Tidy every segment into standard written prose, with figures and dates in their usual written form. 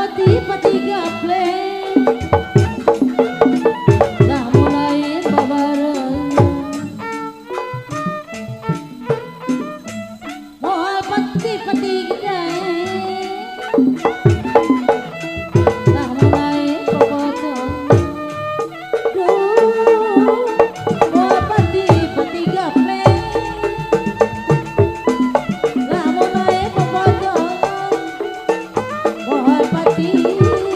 pati-pati gaplek dah mulai babaran mohal pati-pati gede dah mulai babotong duh mohal pati-pati gaplek dah mulai babotong mohal pati-pati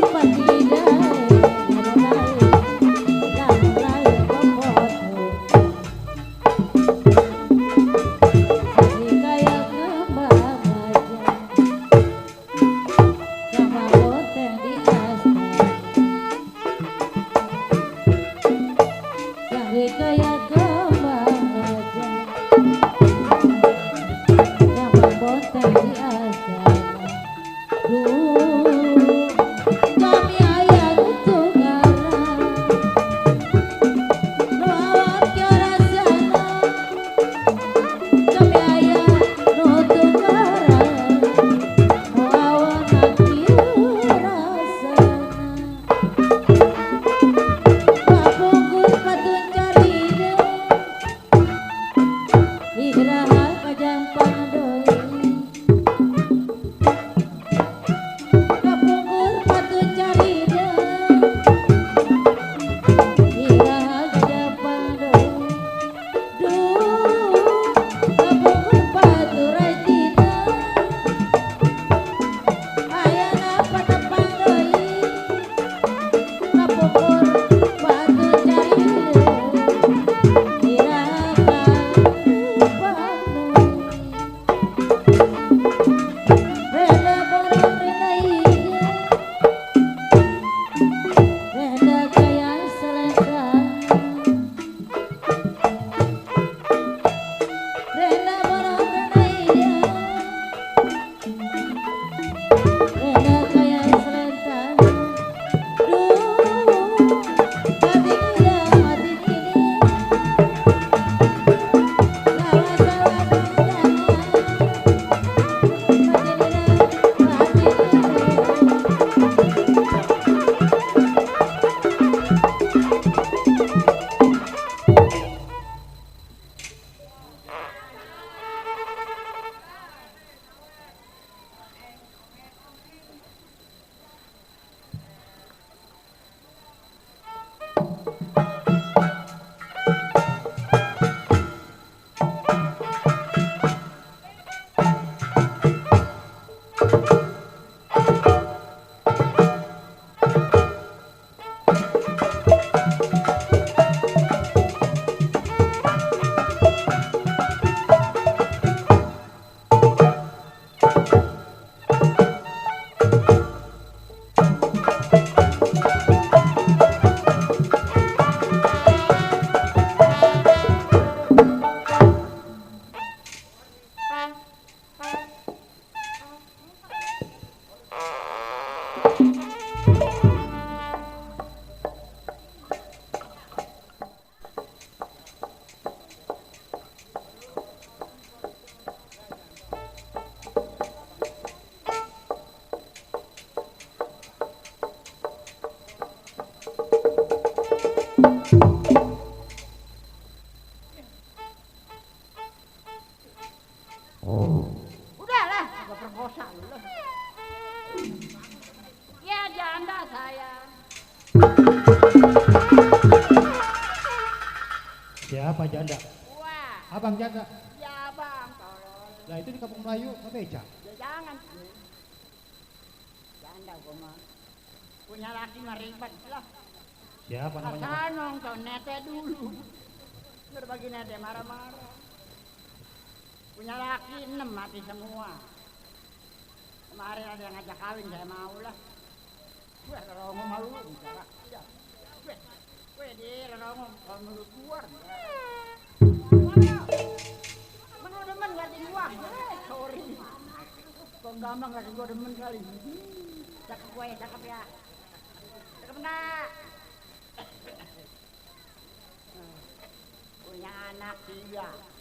gede dah mulai babotong jadi kayak kembang aja sama boteng di aspal jadi kayak kembang aja sama boteng di aspal duh kami ayah kutu garang lawan ke rasana kami ayah nutu garang lawan hati rasana kapungkur patun caride Igraha kajang pandoi kapungkur patun caride Igraha kajang pandoi duh kapungkur patu raitina ayana pada pandoi kapungkur patu caride Igraha kajang pandoi rena borong rena hija rena kaya selendang rena borong rena hija rena kaya selendang duh mati dia salah-salah dendam mati dia udahlah gak perkosa lu lah. Ya janda saya Siapa janda? wah Abang janda. ya bang tolong Lah itu di Kampung Melayu ke beca. ya jangan janda gua mah punya laki mah ribet lah Siapa namanya? asal nonton nete dulu berbagi nete marah-marah punya laki 6 mati semua kemarin ada yang ngajak kawin saya mau lah gue kalau ngomong malu bicara iya gue di kalau menurut keluar emang lu demen ngasih gua sorry kok gampang ngasih gua demen kali cakep gue ya cakep ya cakep enggak punya anak 3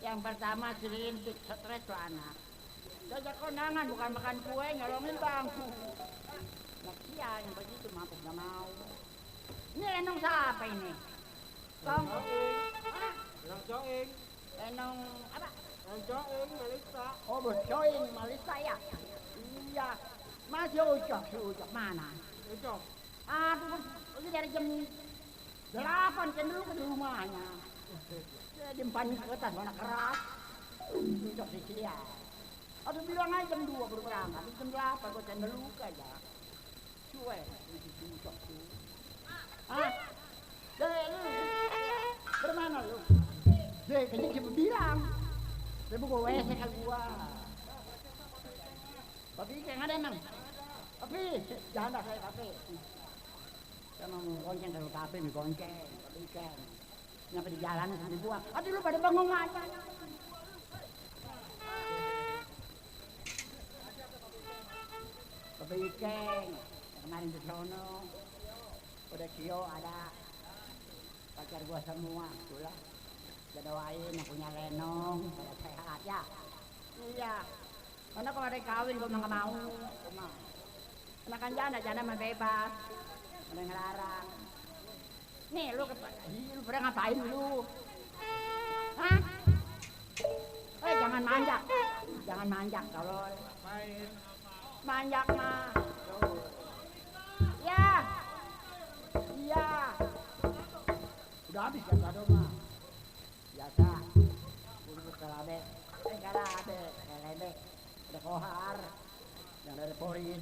yang pertama si Rintik stres tuh anak Jajak kondangan bukan makan kue, nyolongin bangku. Nah, iya yang begitu mabuk gak mau. Ini lenong siapa ini? Kong? Hah? Lang Joing, Lenong apa? Lang Joing, Melissa. Oh, bercoin Malisa ya? Iya. Masih ucok mana? Itu, Aku dari jam 8 kan dulu ke rumahnya. Saya dimpanin ke atas, mana keras. Ucok di dia. Aduh bilang aja jam 2 baru berangkat, jam 8 gue tenda luka aja. Cuek, itu ucok tuh. Hah? Dek lu, bermana lu? Dek, kayaknya dia bilang. Dia buka WC ke gua. Tapi kayak nggak ada emang. Tapi jangan dah saya tapi. Saya mau gonceng kalau tapi nih gonceng, tapi kan. Nyampe di jalan sambil buang. Aduh lu pada bengong aja. Tapi ikan kemarin di sono udah Cio ada pacar gua semua, itulah. Udah doain yang punya lenong, pada sehat ya. Iya. Karena kalau ada kawin gua nggak mau. Karena kan janda mah bebas. Ada yang ngelarang. Nih lu pernah ngapain lu? Hah? Jangan manjak. Jangan manjak kalau manjak mah. Ya. Iya. Udah habis kan kado mah. Biasa. Urus kalabe. Kalabe. Ada kohar. Yang dari porin.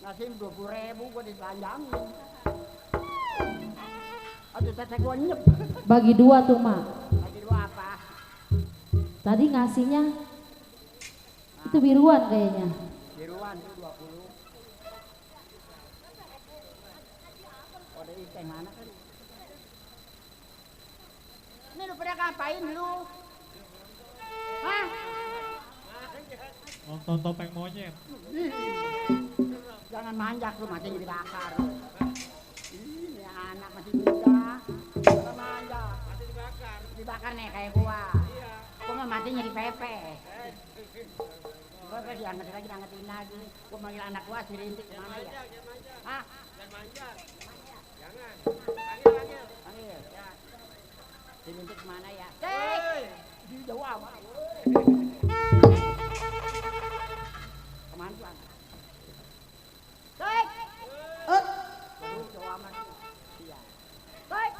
Ngasih 20.000 gua dibelanjangin. Aduh tete gua nyep. Bagi dua tuh mak. Bagi dua apa? Tadi ngasihnya itu biruan kayaknya. Biruan tuh 20. Kode ikan mana kan? Ini lu pada ngapain lu? Hah? Nonton topeng monyet. Jangan manjak lu, mati dibakar. Ini anak masih muda. Jangan manjak. mati dibakar. Dibakar nih kayak gua. Iya. Gua mah matinya di pepe. Gua diangkat diangkatin lagi. Gua manggil anak gua si Rintik kemana ya? Jangan manjat. Hah? Jangan manjat. Jangan. Panggil. Panggil ya. Si Rintik kemana ya? Cek! Di jauh amat. Kemana tuh anak? Cek! Aduh, jauh amat. Iya. Cek!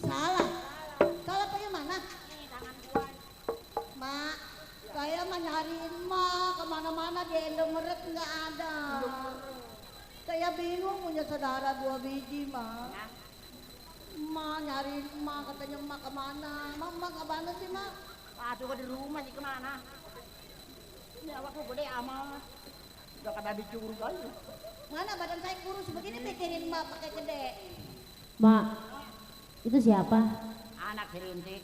Salah. Salah bagaimana? Mak, saya mah nyariin mak kemana-mana di Indomaret nggak ada. Saya bingung punya saudara 2 biji mak. Mak nyariin mak katanya mak kemana? Mak kemana sih mak? Tuh di rumah sih kemana? Ini awakku gede amat. Udah kata dicurug aja. Mana badan saya kurus begini mikirin mak pakai gede. Mak, itu siapa? Anak si Rintik.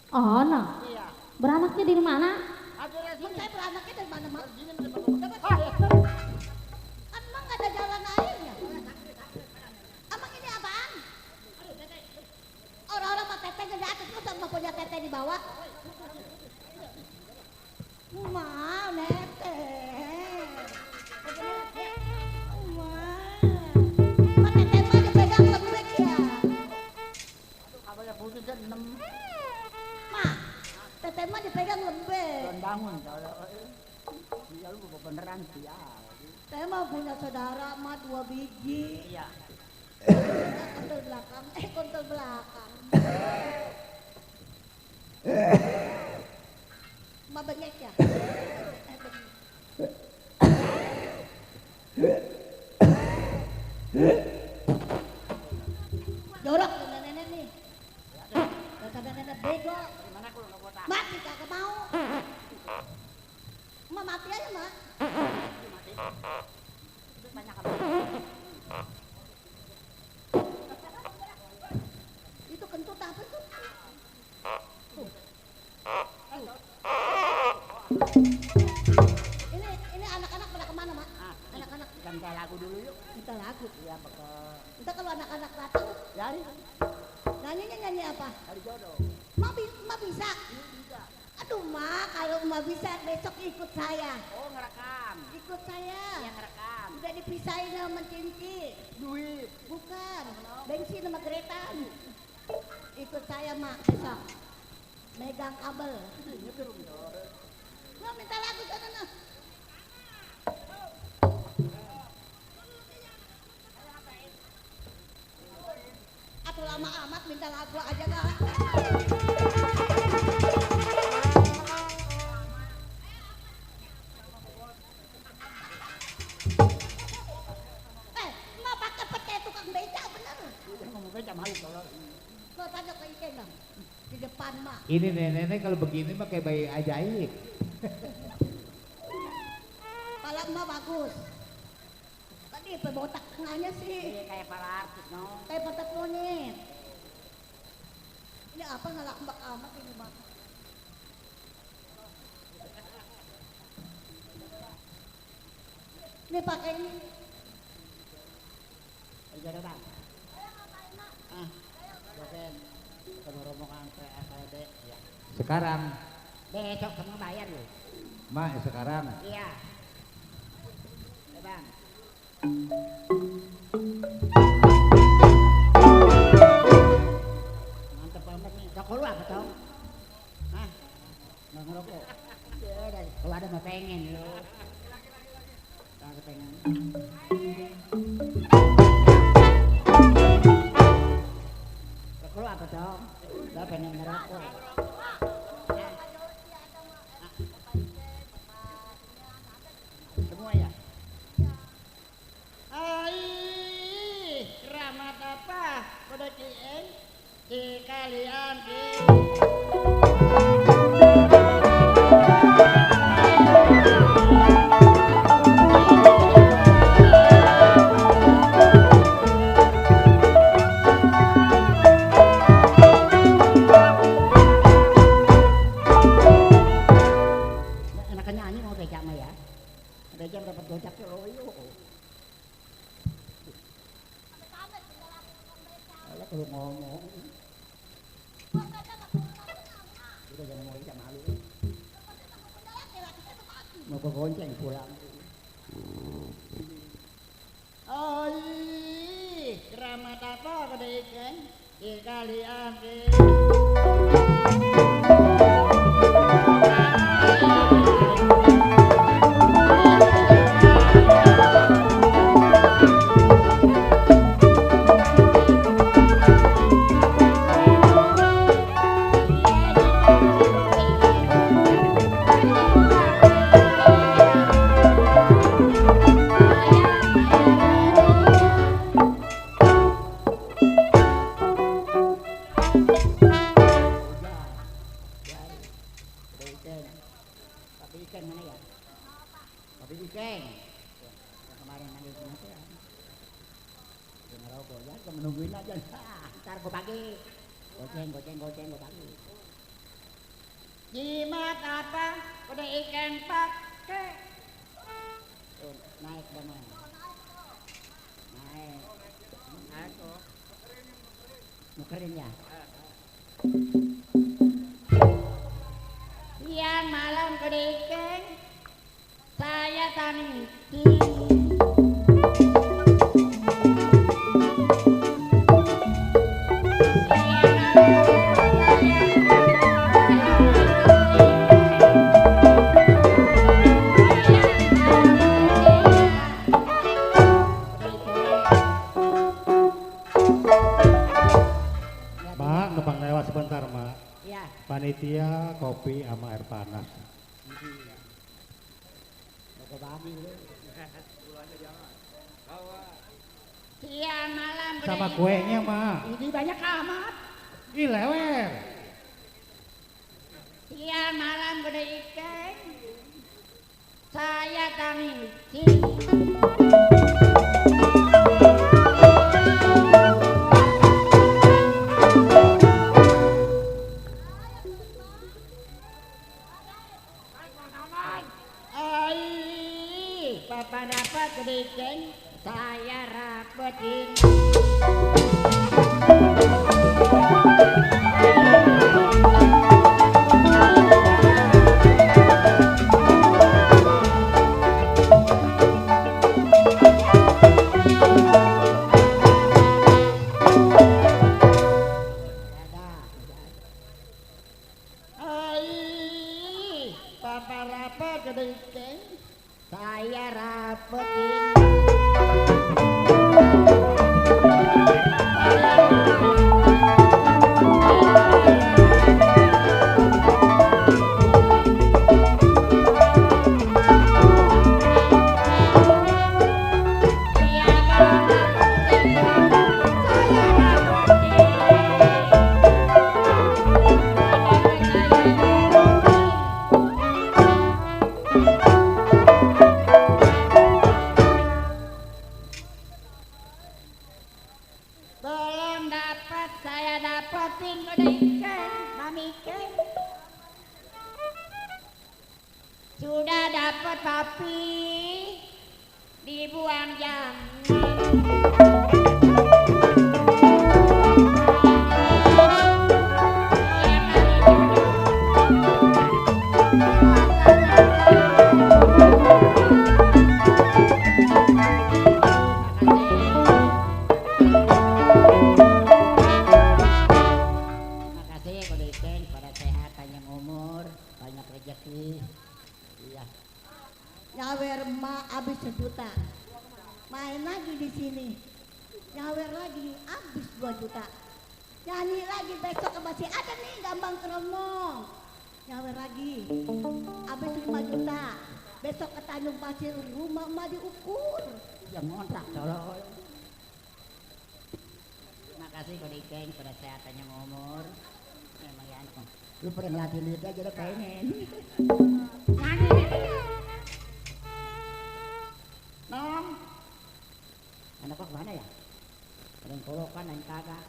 Oh, nah. Iya. Beranaknya di mana? Akhirnya Emang sini. saya beranaknya dari mana, Mak? Sini betul. Kan emang nggak ada jalan airnya. Emang ini apaan? Orang-orang mah tetenya di atas, masa emang punya tete di bawah? Mau nete. Mah tete mah dipegang lembek ya. Kabarnya putus kan 6 Mak, tete mah dipegang lembek. tahun bangun. Iya lu beneran sih ya. Saya mah punya saudara mah 2 biji. Iya. Kontol belakang, kontol belakang. Ma bengek ya? Jorok nenek-nenek nih. Kata nenek bego. Gimana kalau nggak kota? Mati kagak mau. Ma mati aja, Ma. Mati. Itu banyak apa? Itu kentut apa tuh? Tuh. Ini anak-anak pada kemana, Mak? Ah, Anak-anak ganti lagu dulu yuk. kita lagu. Iya bakal. Ntar kalau anak-anak datang, Jadi nyanyinya nyanyi apa? hari jodoh. Ma bisa? Aduh, Ma, kalau Ma bisa besok ikut saya. Oh ngerekam. Ikut saya. Yang ngerekam. Udah dipisahin sama Cinci. Duit. Bukan, bensin sama kereta. Ikut saya, Ma, besok. Megang kabel. Nah, minta lagu sana, nah. Atau lama amat minta lagu aja gak? Ma pakai pete tukang beca bener. Dia ngomong beca malu kalau. Lo tanya ke Ike dong. Di depan, Ma. Ini nenek kalau begini mah kayak bayi ajaib. Pala emak bagus. Tadi pebotak tengahnya sih. Iya kayak para artis no. Kayak patat monyet. Ini apa ngelak-mbak amat ini, Mak? Ini pakai ini. Jodoh bang. Ah, dosen. Kamu rombongan PSLD. Ya. Sekarang, Besok kamu bayar lu. mak sekarang. Iya. Ya bang. Mantep banget nih. Rokok lu apa tau? Hah? Nggak ngerokok. Ya udah. Kalau ada mah pengen lu. Jangan pengen. Rokok lu apa tau? Lo pengen ngerokok. Semua ya? Ai, keramat apa? Pada kien di kalian di. Enakan nyanyi mau becak mah ya? Becak dapat gocap ke loyo. Kalau kalau ngomong, udah jangan mau ikan malu. Mau ke gonceng pulang. Oi, keramat apa pada ikan? Di kalian di. Tapi ikan mana ya? Tapi ikan. Yang kemarin manggil sama saya. Dia ngerokok ya, kamu nungguin aja. Ntar gue bagi. Goceng, gue bagi. Jimat apa? Udah ikan pakai. Naik benar. Naik. Naik kok. Nukerin ya. Siang malam kedikeng saya taniti. Mak, numpang lewat sebentar, Mak. Ya. Panitia kopi sama air panas. Bawa babi lu. Gulanya jangan. Bawa. Siang malam Sama kedikeng. kuenya, Mak. Ini banyak amat. Ih, lewer. Siang malam kedikeng saya taniti. Papa dapat kedikeng saya rapetin. Papa rapat kedikeng saya rapetin. Belum dapat saya dapetin kedikeng mami keng. Sudah dapat papi dibuang jangan. Makasih kedikeng pada sehat panjang umur banyak rezeki. Iya. Nyawer emak habis 1 juta. Main lagi di sini. Nyawer lagi habis 2 juta. Nyanyi lagi besok masih ada nih Gambang Kromong. Nyawer lagi habis 5 juta. Besok ke Tanjung Pasir rumah emak diukur. Ya ngontrak tolol. Makasih kedikeng pada sehat panjang umur. Memang ya lu pernah ngelatih lihat aja udah pengen. Nyanyi. Nong. Anak kok kemana ya? Ada yang kolokan, ada yang kagak.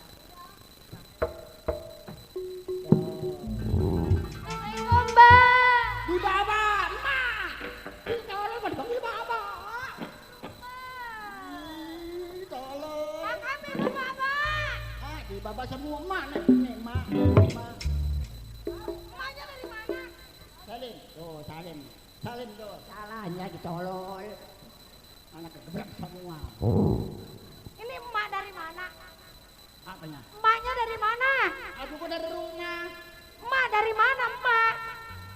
Assalamualaikum, Mbak. Di bawah, emak. Ini tolong mau dipanggil baba. Tolong. Kami rumah, Mbak. Di baba semua emak nih, emak. Emaknya dari mana? Salim, tuh Salim. Salim tuh, salahnya ditolol. Anak kegebrak semua. Ini emak dari mana? Apanya? Emaknya dari mana? Aku gua dari rumah. Emak dari mana, emak?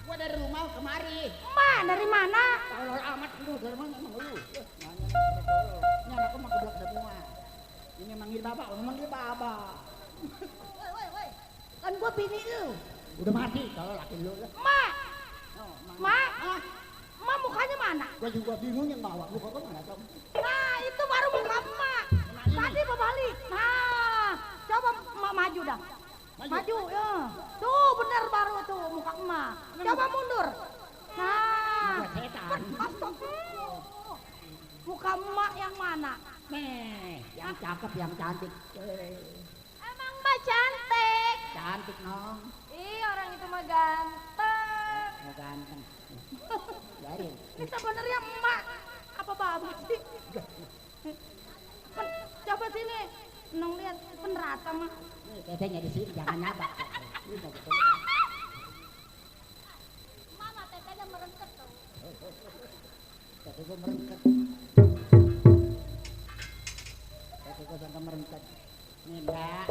Gua dari rumah kemari. Emak dari mana? Tolol amat lu, dari mana emang lu? Nanya pada tolol. Ini anakku mah keblok semua. Ini manggil baba, manggil baba. Woi. Kan gua bini lu. Udah mati kalau laki lu. Emak. Oh, Mak. Ah, Emak mukanya mana? gua juga bingung yang bawa lu kok mana tahu. Nah, itu baru muka emak. Ini. Tadi berbalik. Nah, coba emak maju dah. Maju, ya. Tuh bener baru tuh muka emak. Coba mundur. Nah, Muka setan. astagfirullah. Muka emak yang mana? Nih, yang cakep, yang cantik. Emang emak cantik. Cantik nong. Ih, orang itu mah ganteng. biarin. Ini sebenarnya emak apa baba sih? Coba sini, nong lihat penrata mah. Nih tetenya di sini jangan nyabak. Ini mau gitu. Mama tetenya merengket tuh. Tete gua merengket. Tete gua sampai merengket. Nih Mbak.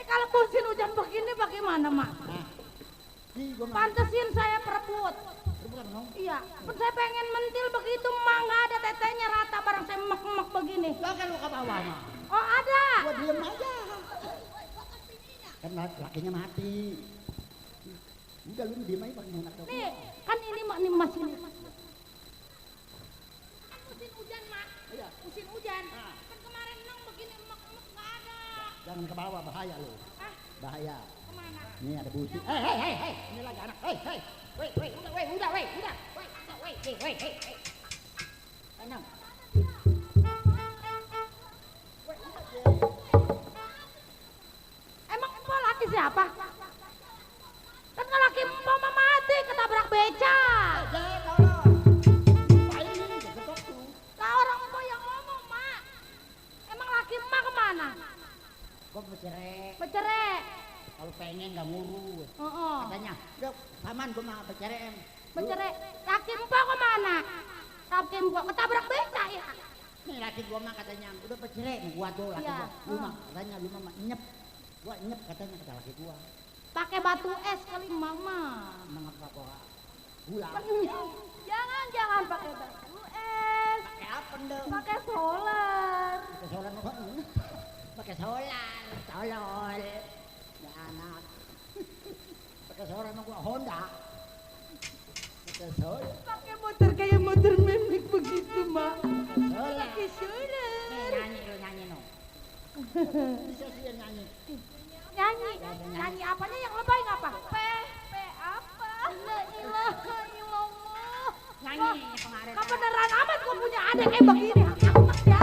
Kalau musim hujan begini bagaimana mak? Nah. Nih gua mau. Pantesin saya perebut. Bukan dong. Iya, saya pengen mentil begitu mak nggak ada tetenya rata barang saya emak-emak begini. Lo kan lu ke bawah mah. Oh ada. Gua diem aja. Kan lakinya mati. Udah lu diem aja pakai enak dong. Nih, kan ini mak nih mas ini. Musim hujan mak. Iya. Musim hujan. Ah. Kan kemarin nong begini emak-emak nggak ada. Jangan ke bawah bahaya lu. Ah, Bahaya. kemana? Ini ada busi. Hei. Ini lagi anak. Hei. Udah. Tenang. Emang empok laki siapa? Kan kalau laki empok mah mati ketabrak beca. Lah orang empok yang ngomong mak. Emang laki emak kemana? Gua bercerai. Bercerai. Kalau pengen nggak ngurus. Oh. Katanya, udah paman gua mau bercerai. Bercerai. Laki empok kemana? Laki empok ketabrak beca ya. Nih laki gua mah katanya udah bercerai nih gua tuh laki Iya. gua. Lu mah katanya lu mah nyep. Gua nyep katanya kata laki gua. Pakai batu es kali mama. Mengapa gua gula? Jangan pakai batu es. Pakai apa dong? Pakai solar. Pakai solar apa? Pakai solar, tolol. Ya anak. Pakai solar mah gua Honda. Pakai solar. Pakai motor kayak motor memek begitu mak. Solar. Pakai solar. Nyanyi lu nyanyi no. Bisa sih yang nyanyi. Nyanyi apanya yang lebay ngapa? P apa? La ilaha illallah. Nyanyi yang kemarin. Kebenaran amat kau punya adik kayak begini. Akak ya.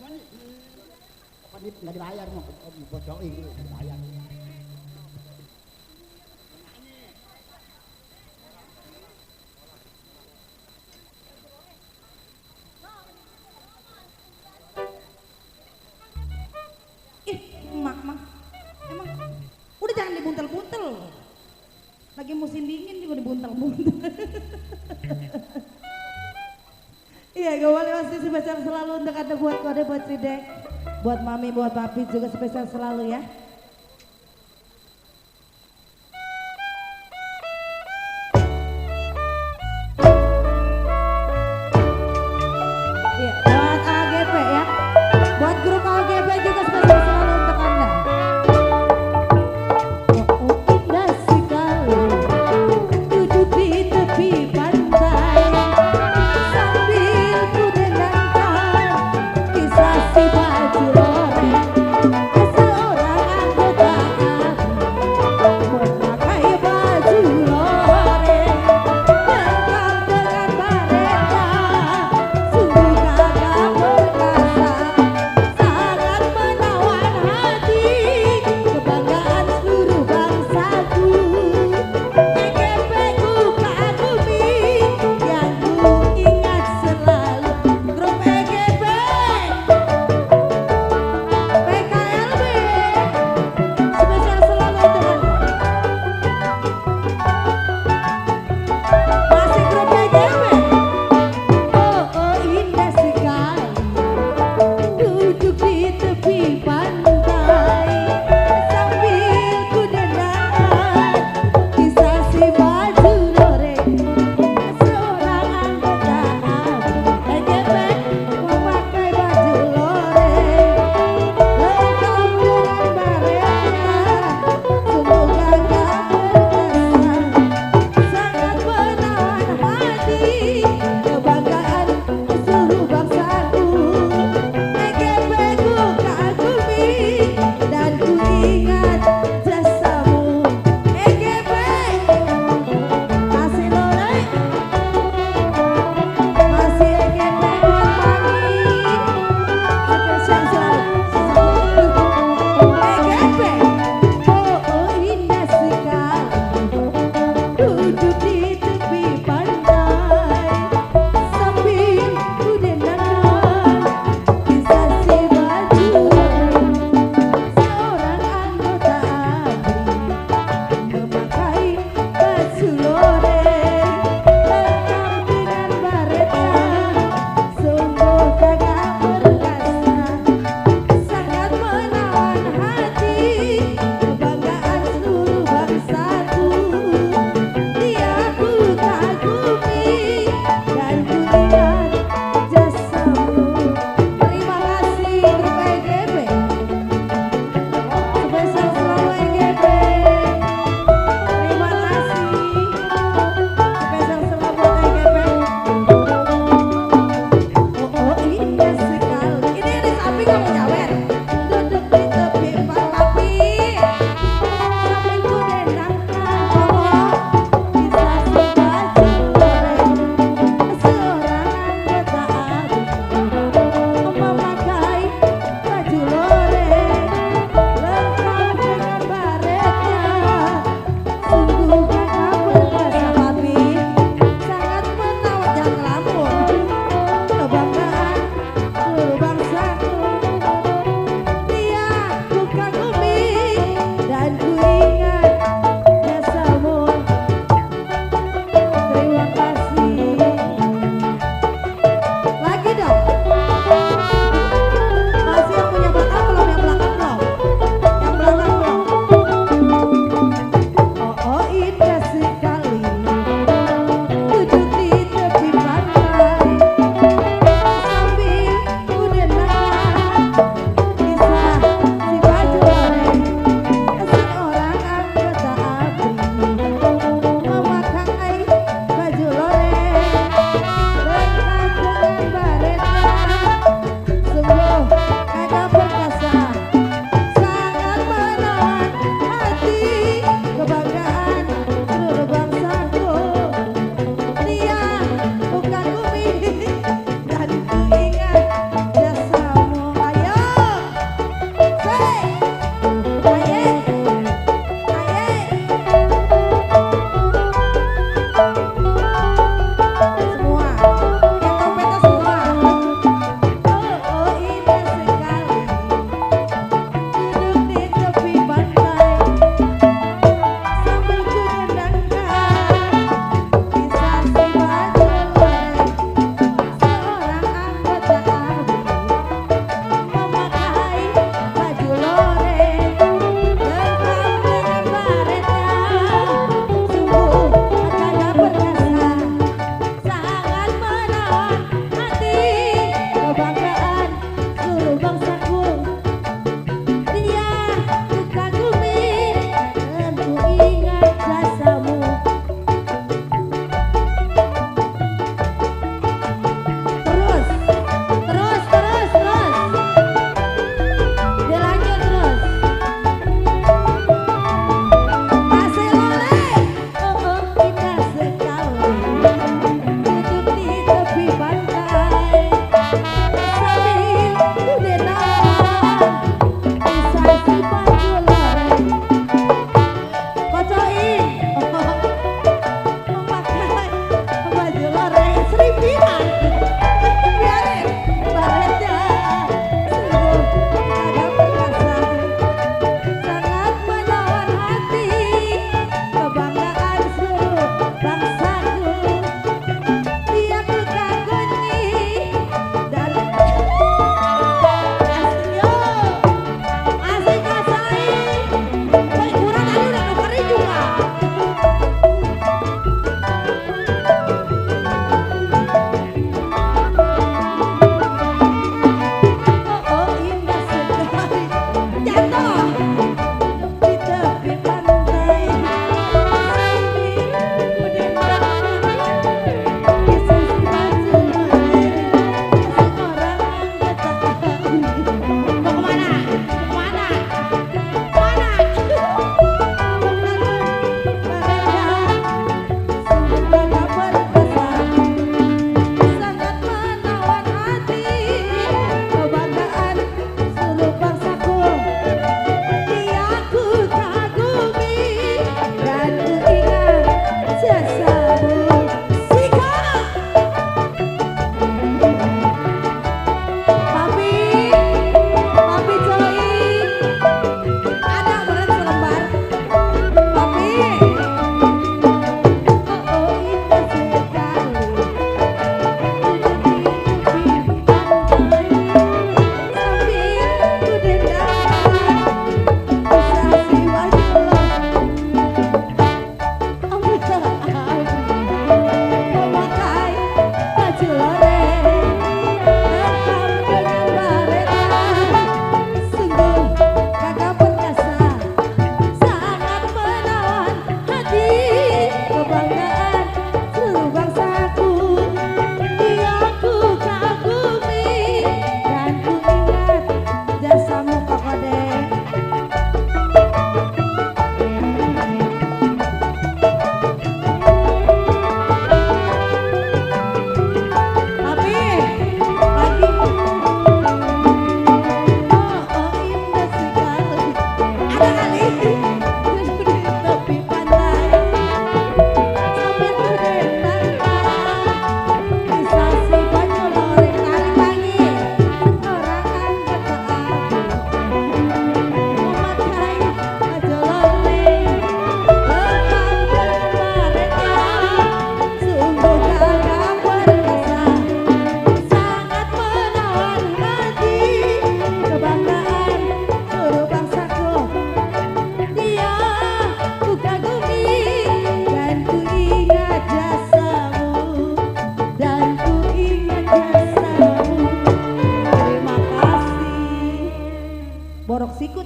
Nyanyi. Apa nih nggak dibayar mau bocorin gitu dibayar. Emak. Emang udah jangan dibuntel-buntel. Lagi musim dingin juga dibuntel-buntel. Iya, gak boleh masih spesial selalu untuk Anda buat kode buat Cidek, buat Mami, buat Papi juga spesial selalu ya. Iya, buat AGP ya. Buat grup AGP juga spesial selalu untuk Anda. Oh, indah sekali duduk di tepi pantai sambil ku dengarkan kisah si baju loreng seorang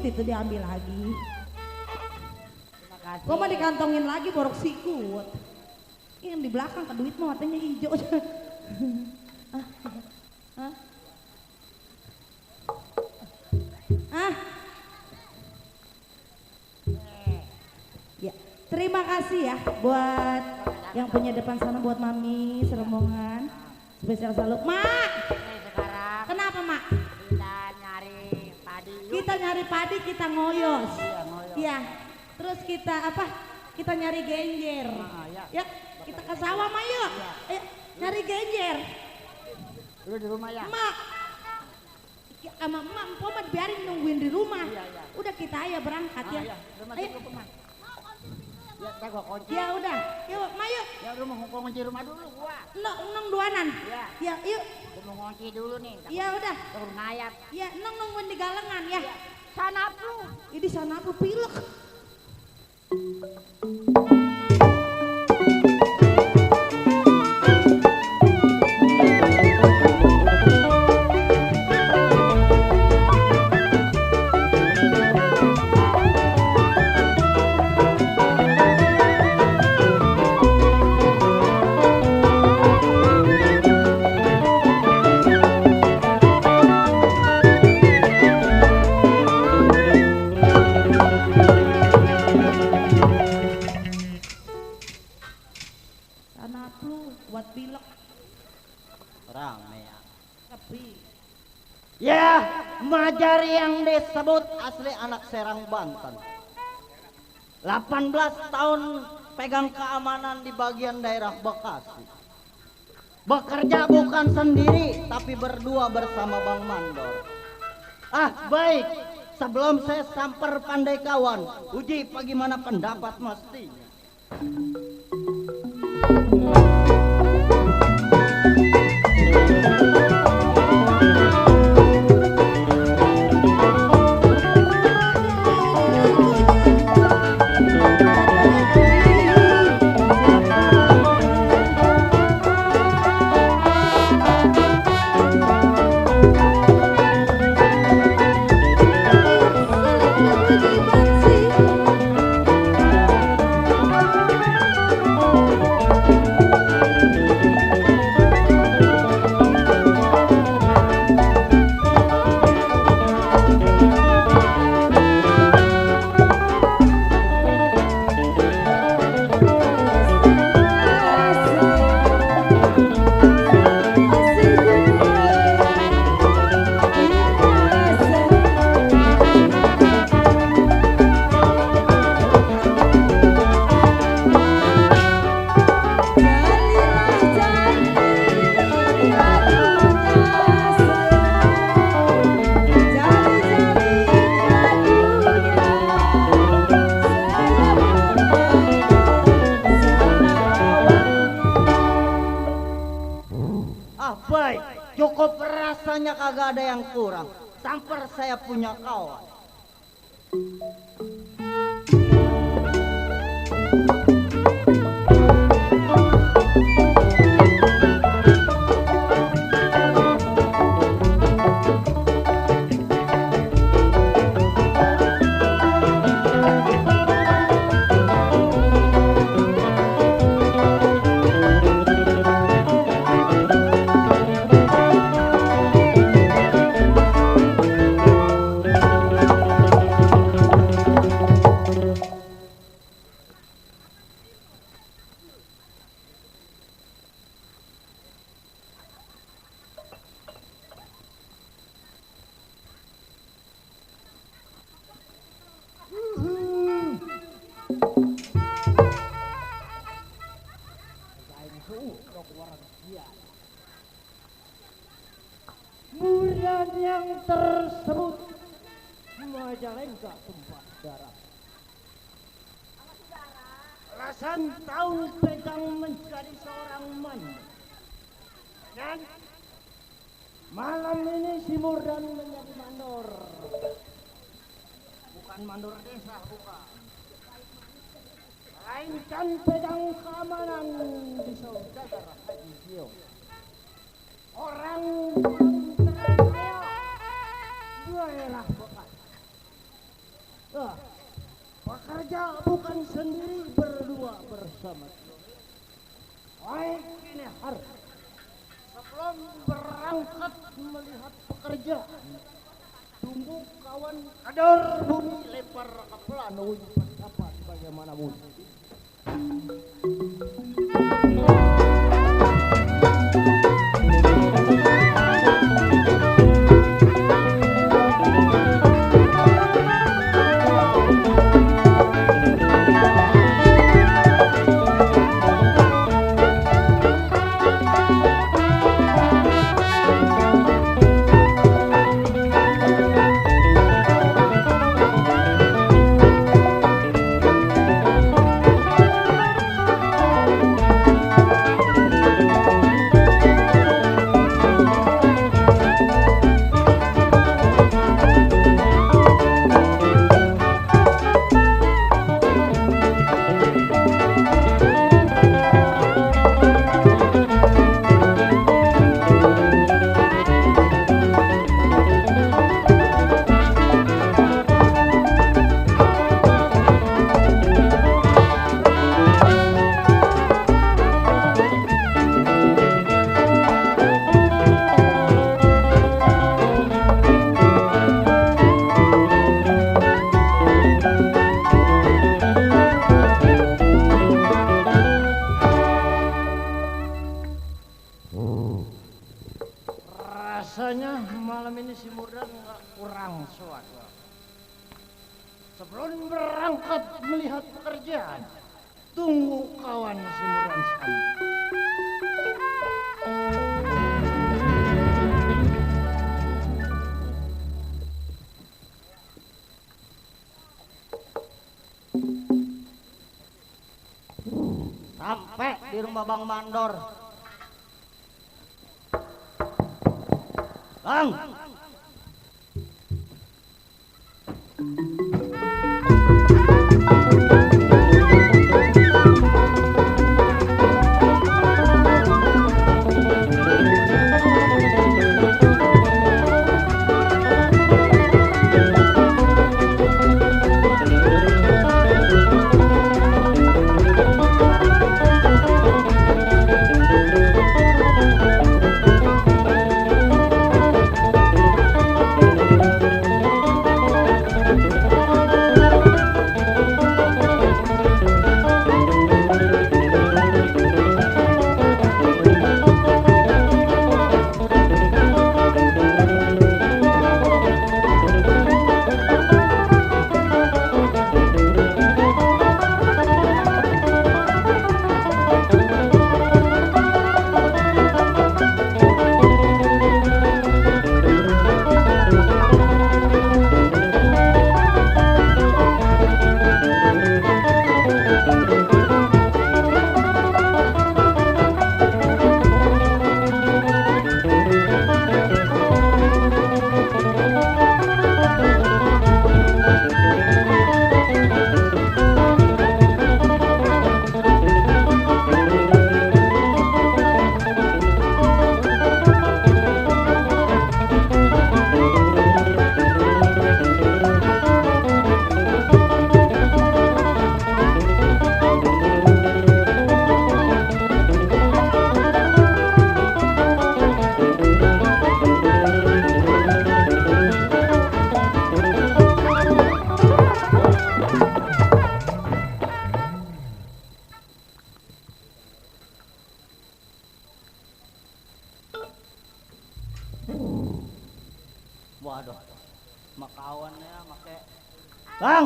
itu diambil lagi. Terima kasih. Gua mau dikantongin lagi borok sikut. Yang di belakang ke duit mah matanya hijau. Ah. Ah. Ah. Ya, terima kasih ya buat yang punya depan sana, buat Mami Serombongan. Spesial salut. Mak, Sekarang kenapa Mak? kita nyari padi. Yuk. Kita nyari padi, kita ngoyos. Iya, ngoyos. Iya. Terus kita apa? Kita nyari genjer. Ya. Ya, kita ke sawah mah yuk. Ayo, nyari genjer. Lu di rumah ya? Mak, sama emak, empok mah biarin nungguin di rumah. Iya, iya. Udah kita aja berangkat ya. Iya. Rumah Ayo. cukup mah. Ya, kita gua kunci. Ya udah, yuk, mak yuk. Ya lu mau kunci rumah dulu gua. Nong duanan. Iya. Ya, yuk. Gua mau kunci dulu nih. Ya udah. Takut ngayap. Ya, nungguin di galengan ya. Sana lu. Ini sana aku pilek. Anak lu buat pilek Rame ya. tapi Ya, Majari yang disebut asli anak Serang Banten. 18 tahun pegang keamanan di bagian daerah Bekasi. Bekerja bukan sendiri tapi berdua bersama Bang Mandor. Ah, baik. Sebelum saya samper pandai kawan, uji bagaimana pendapat mestinya. sekiranya kagak ada yang kurang, samper saya punya kawan. Murian yang tersebut Majalengka tempat darah. Belasan tahun pegang menjadi seorang mandor. Dan malam ini si Murdan menjadi mandor. Bukan mandor desa, bukan. Melainkan pegang keamanan di saudagar Haji Gio. Orang terkaya daerah Bekasi. Pekerja bukan sendiri, berdua bersama. Baik ini harus sebelum berangkat melihat pekerjaan, tunggu kawan kadar bumi lempar ke pelanu dapat bagaimana mungkin. Rasanya malam ini si Murdan nggak kurang suatu. Sebelum berangkat melihat pekerjaan, tunggu kawan si Murdan sampai. Sampai di rumah Bang Mandor. Bang, pakai. Bang.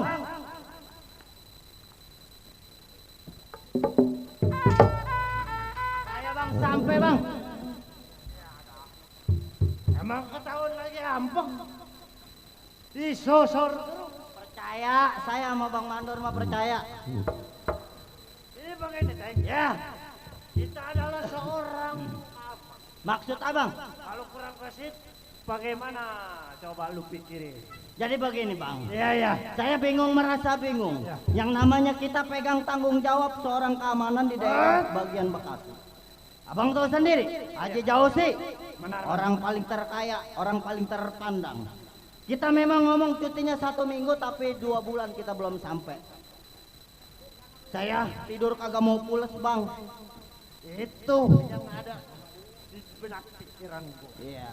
Saya bang sampai bang. Emang ketahuan lagi ampek. Disosor terus. Percaya, saya sama Bang Mandor mah percaya. Ini begini Teng. Ya. Kita adalah seorang Maksud abang? kalau kurang kesit bagaimana coba lu pikirin. Jadi begini bang. Iya ya. Saya bingung merasa bingung. Ya. Yang namanya kita pegang tanggung jawab seorang keamanan di daerah bagian Bekasi. Abang tahu sendiri, Haji Jausi, orang paling terkaya, orang paling terpandang. Kita memang ngomong cutinya 1 minggu, tapi 2 bulan kita belum sampai. Saya tidur kagak mau pules bang. Itu yang ada di benak pikiran gua. Iya.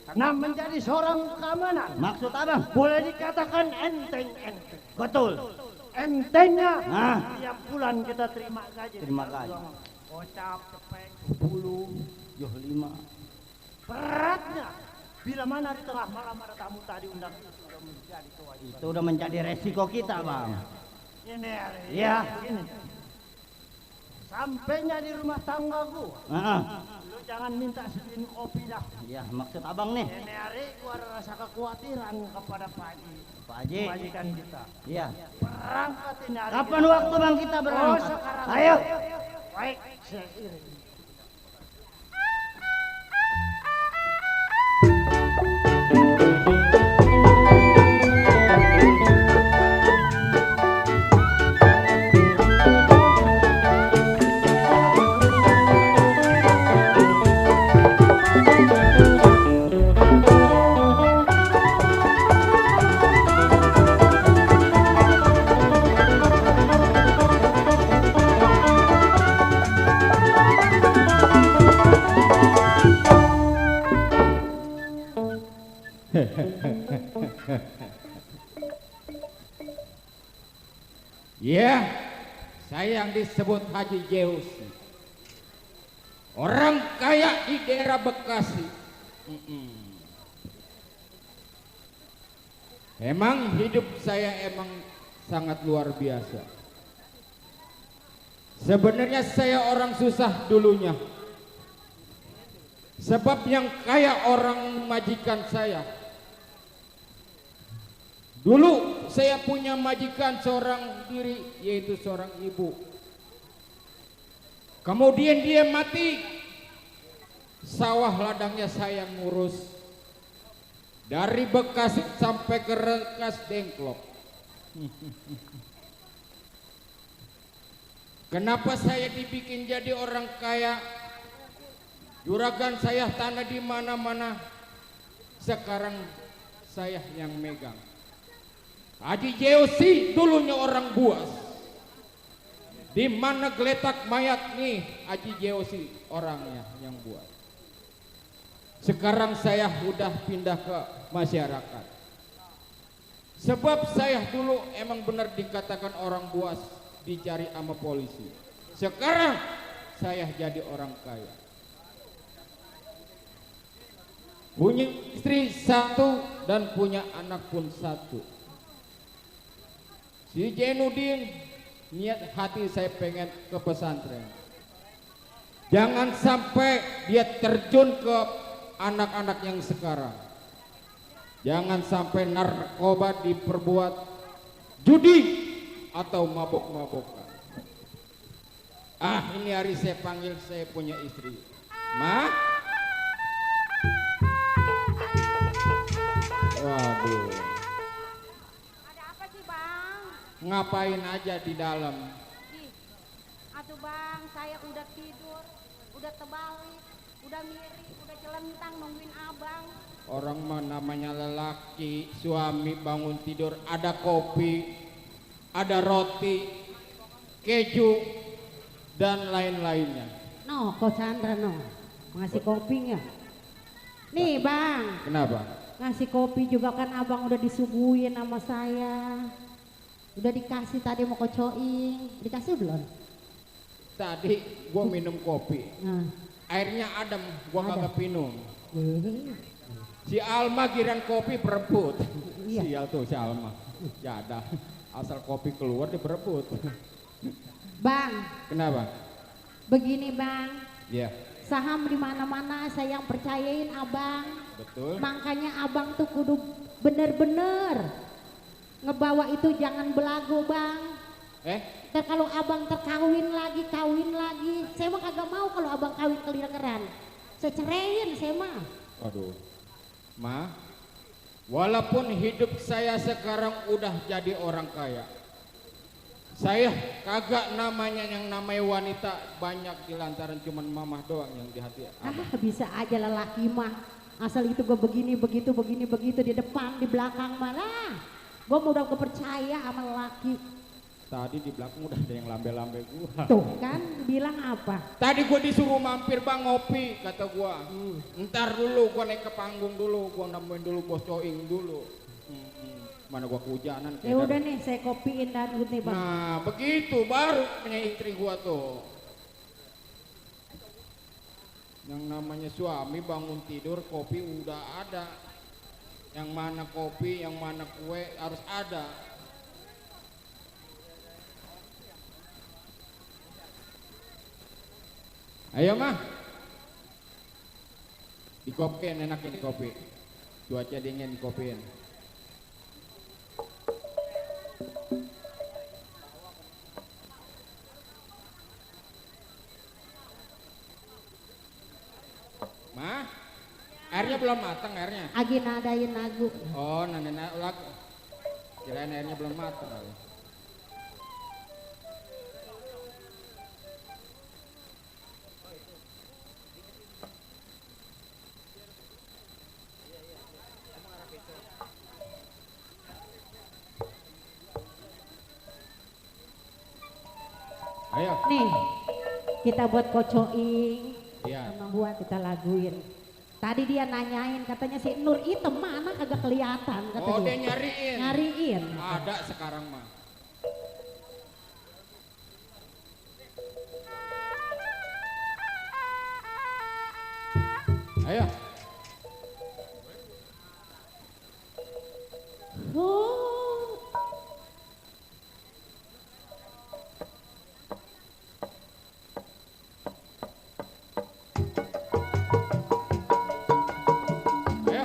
Karena menjadi seorang keamanan Maksud abang? boleh dikatakan enteng-enteng. Betul. Entengnya Nah. tiap bulan kita terima gaji. Terima gaji. Kocap, cepek, bulu. 5. Beratnya bila mana di tengah malam ada tamu tadi undang itu sudah menjadi kewajiban. Itu udah menjadi resiko kita bang. Ini hari. Iya. Begini. Sampainya di rumah tangga gua. Heeh. Lu jangan minta sebiin kopi dah. Iya, maksud abang nih. Ini hari gua ada rasa kekhawatiran kepada Pak Haji. Pak Haji. Majikan kita. Iya. Berangkat ini hari. Kapan kita. waktu bang kita berangkat? Oh, sekarang. Ayo. Baik, seiring. Ya, saya yang disebut Haji Jeusi. Orang kaya di daerah Bekasi. Emang hidup saya emang sangat luar biasa. Sebenarnya saya orang susah dulunya. Sebab yang kaya orang majikan saya. Dulu saya punya majikan seorang diri, yaitu seorang ibu. Kemudian dia mati, sawah ladangnya saya ngurus. Dari Bekasi sampai ke Rengas Dengklok. Kenapa saya dibikin jadi orang kaya? Juragan saya tanah di mana-mana. Sekarang saya yang megang. Haji Jeusi dulunya orang Buas. Di mana geletak mayat nih Haji Jeusi orangnya yang buat. Sekarang saya udah pindah ke masyarakat. Sebab saya dulu emang benar dikatakan orang Buas, dicari sama polisi. Sekarang saya jadi orang kaya. Punya istri 1 dan punya anak pun 1. Si Jenudin niat hati saya pengen ke pesantren. Jangan sampai dia terjun ke anak-anak yang sekarang. Jangan sampai narkoba diperbuat judi atau mabok-mabokan. Ini hari saya panggil saya punya istri. Ma? Waduh. Ada apa sih bang? Ngapain aja di dalam? Ih, atuh bang, saya udah tidur, udah terbalik, udah miring, udah celentang nungguin abang. Orang mah namanya lelaki, suami bangun tidur ada kopi, ada roti, keju, dan lain-lainnya. No, kok Chandra no, ngasih kopinya. Nih bang, Kenapa? ngasih kopi juga kan abang udah disuguhin sama saya. Udah dikasih tadi mau kocoing, dikasih belum? Tadi gua minum kopi, Nah, airnya adem, gua Adem. kagak minum. eh, Si Alma giran kopi perebut. Iya. Sial tuh si Alma. Jada. Asal kopi keluar dia berebut. Bang, Kenapa? begini bang, Iya, saham di mana-mana saya yang percayain abang. betul. Makanya abang tuh kudu bener-bener ngebawa itu jangan belagu bang. Ntar kalau abang terkawin lagi, saya mah kagak mau kalau abang kawin keliaran. Saya ceraiin saya mah. Aduh. Ma, walaupun hidup saya sekarang udah jadi orang kaya, saya kagak namanya yang namanya wanita banyak di lantaran cuman mamah doang yang di hati abang. Bisa aja lelaki mah. Asal itu gue begini begitu di depan di belakang mana. Gue udah kepercaya sama lelaki. Tadi di belakang udah ada yang lambe-lambe gua. Tuh kan bilang apa? Tadi gua disuruh mampir bang ngopi kata gua. Ntar dulu gua naik ke panggung dulu, gua nemuin dulu bos Coing dulu. Mana gua kehujanan. Ya udah nih saya kopiin dan nih bang. Nah begitu baru punya istri gua tuh. Yang namanya suami bangun tidur kopi udah ada. Yang mana kopi, yang mana kue harus ada. Ayo mah, dikopiin enak ini kopi. Cuaca dingin dikopiin. Mah, airnya belum matang airnya. Agi nadain lagu. Oh, nana lagu. Kirain airnya belum matang kali. Ayo. Nih, kita buat kocoing. Iya. Sama buat kita laguin. Tadi dia nanyain katanya si Nur itu mana kagak kelihatan kata Oh, dia. dia nyariin. Nyariin. Ada sekarang mah. Ayo. Oh. Ayo.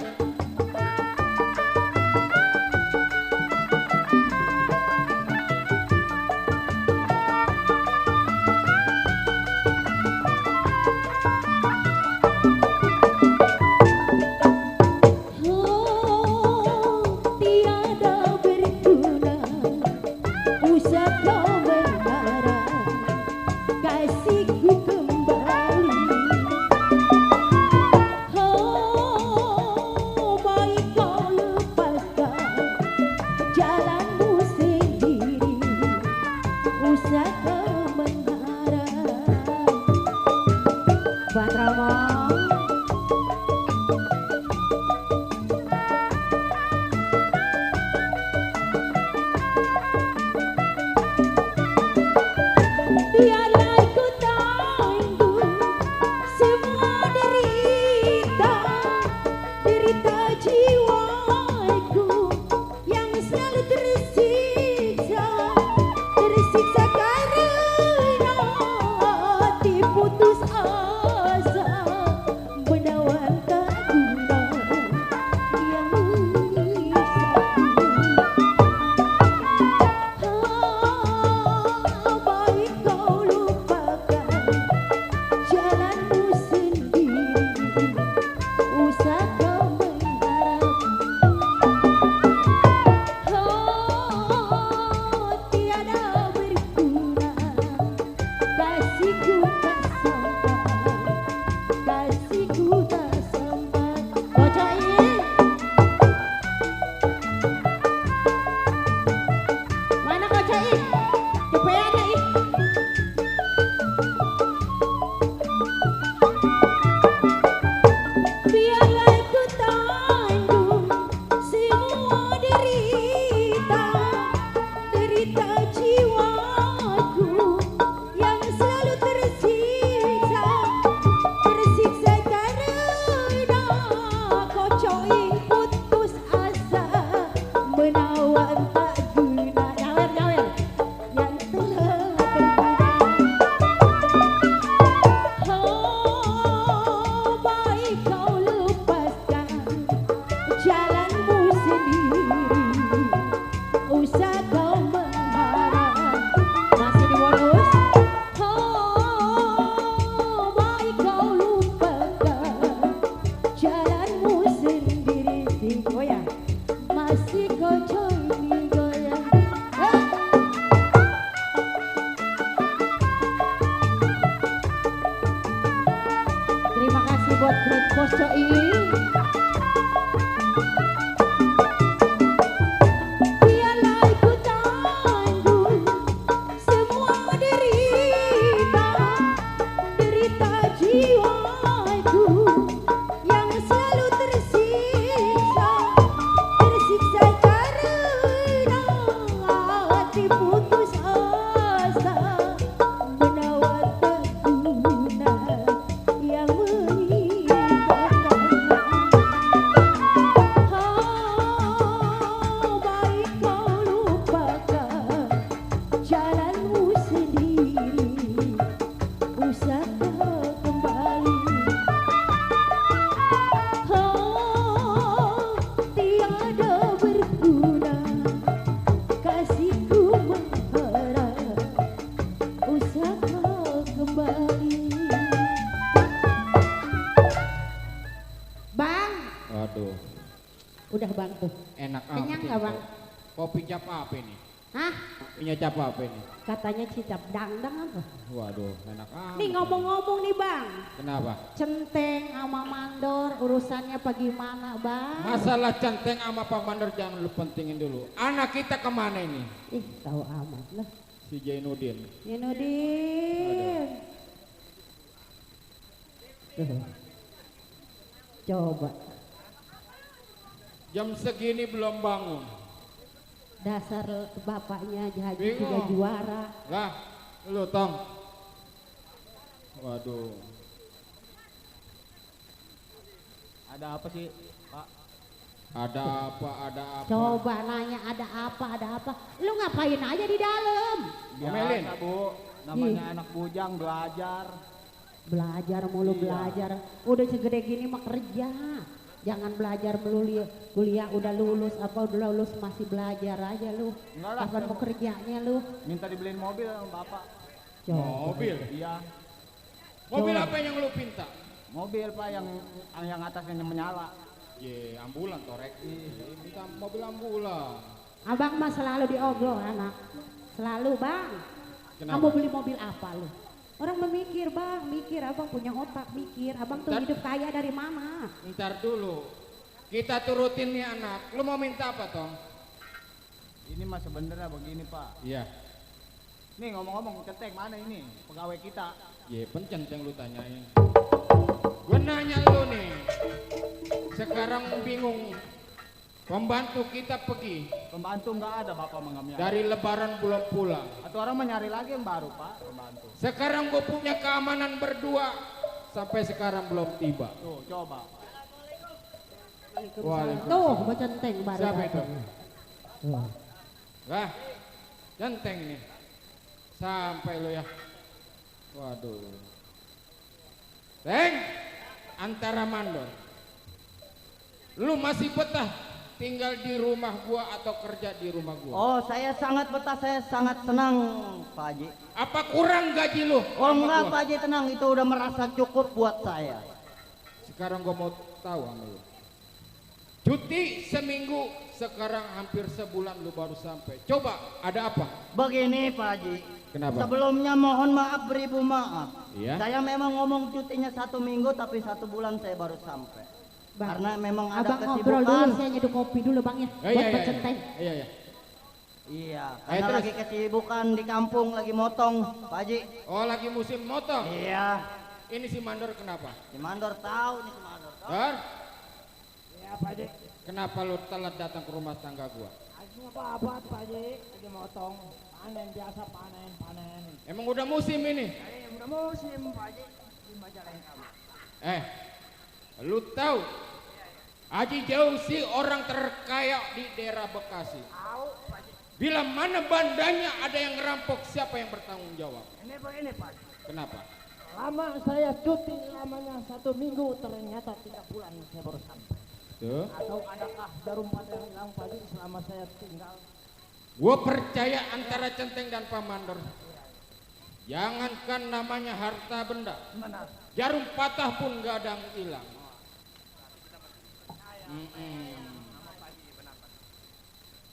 Tiada berguna usah kau berharap kasihku kembali. Baik kau lepaskan jalanmu sendiri, usah kau mengharap. Bang Rama. bang tuh. Enak amat. Kenyang ini nggak, Bang? Kopi cap apa ini? Hah? Punya cap apa ini? Katanya cicap dangdang apa? Waduh, enak amat. Nih ngomong-ngomong nih bang, Kenapa? centeng sama mandor urusannya apa gimana bang? Masalah centeng sama Pak Mandor jangan lu pentingin dulu. Anak kita kemana ini? Ih tahu amat lah. Si Jainuddin. Yenudin. Tuh. Coba. Jam segini belum bangun. Dasar bapaknya Haji Bingung. juga juara. Lah, lu Tong. Waduh. Ada apa sih, Pak? Ada apa? Ada apa? Coba nanya ada apa? Lu ngapain aja di dalam? Ngomelin. Biasa, Bu. Namanya anak bujang belajar. Belajar mulu Iya. belajar. Udah segede gini mah kerja. Jangan belajar melulu kuliah udah lulus apa udah lulus masih belajar aja lu. Enggak lah, Kapan saya mau kerjanya lu? minta dibeliin mobil sama Bapak. Coba. Mobil. Iya, Mobil apa yang lu pinta? mobil Pak yang atasnya menyala. Ye, ambulan torek. Minta mobil ambulan. Abang mah selalu diogloh anak. Selalu bang. Kenapa? Kamu beli mobil apa lu? Orang memikir bang, mikir abang punya otak mikir. Abang tuh Ntar- hidup kaya dari mana? Ntar dulu. Kita turutin nih anak. Lu mau minta apa, Tong? Ini mah sebenarnya begini Pak. Iya. Nih ngomong-ngomong Centeng mana ini pegawai kita? Ye, pencen yang lu tanyain. Gue nanya lu nih. Sekarang bingung. Pembantu kita pergi. Pembantu nggak ada Bapak mengambil. Dari lebaran belum pulang. Atau orang mencari lagi yang baru Pak pembantu. Sekarang gue punya keamanan berdua. Sampai sekarang belum tiba. Tuh coba. Waalaikumsalam. Tuh, becenteng baru Siapa itu? datang. Tuh. Wah, centeng nih. Sampai lu ya. Waduh. Teng, antara mandor. Lu masih betah tinggal di rumah gua atau kerja di rumah gua? Oh, saya sangat betah, saya sangat senang, Pak Haji. Apa kurang gaji lu? Oh sama enggak, gua? Pak Haji, tenang, itu udah merasa cukup buat saya. Sekarang gua mau tahu sama lu. Cuti seminggu, sekarang hampir sebulan lu baru sampai. Coba, ada apa? Begini, Pak Haji. Kenapa? Sebelumnya mohon maaf beribu maaf. Iya. Saya memang ngomong cutinya 1 minggu, tapi 1 bulan saya baru sampai. Bang, Karena memang ada abang ngobrol dulu, kesibukan. saya nyeduh kopi dulu bang ya. Eh, Buat iya. becenteng. Iya, iya. Iya, karena terus? lagi kesibukan di kampung, lagi motong, Pak Haji. Oh, lagi musim motong. Iya, Ini si mandor kenapa? si Mandor tahu nih, si Mandor tahu. Dar, Ya Pak Haji. kenapa lu telat datang ke rumah tangga gua? Aku apa-apa Pak Haji, lagi motong. Panen biasa panen. Emang udah musim ini? Udah musim Pak Haji. Di Majalengka kamu. Lu tahu? Haji Jausi orang terkaya di daerah Bekasi. Tahu Pak Haji. Bila mana bandanya ada yang ngerampok, siapa yang bertanggung jawab? Ini begini Pak Haji. Kenapa? Lama saya cuti lamanya 1 minggu, ternyata 3 bulan saya baru sampai. Tuh. Atau adakah jarum pada yang hilang Pak Haji selama saya tinggal? Gua percaya antara Centeng dan Pak Mandor. Jangankan namanya harta benda, Benar. jarum patah pun gak ada yang hilang.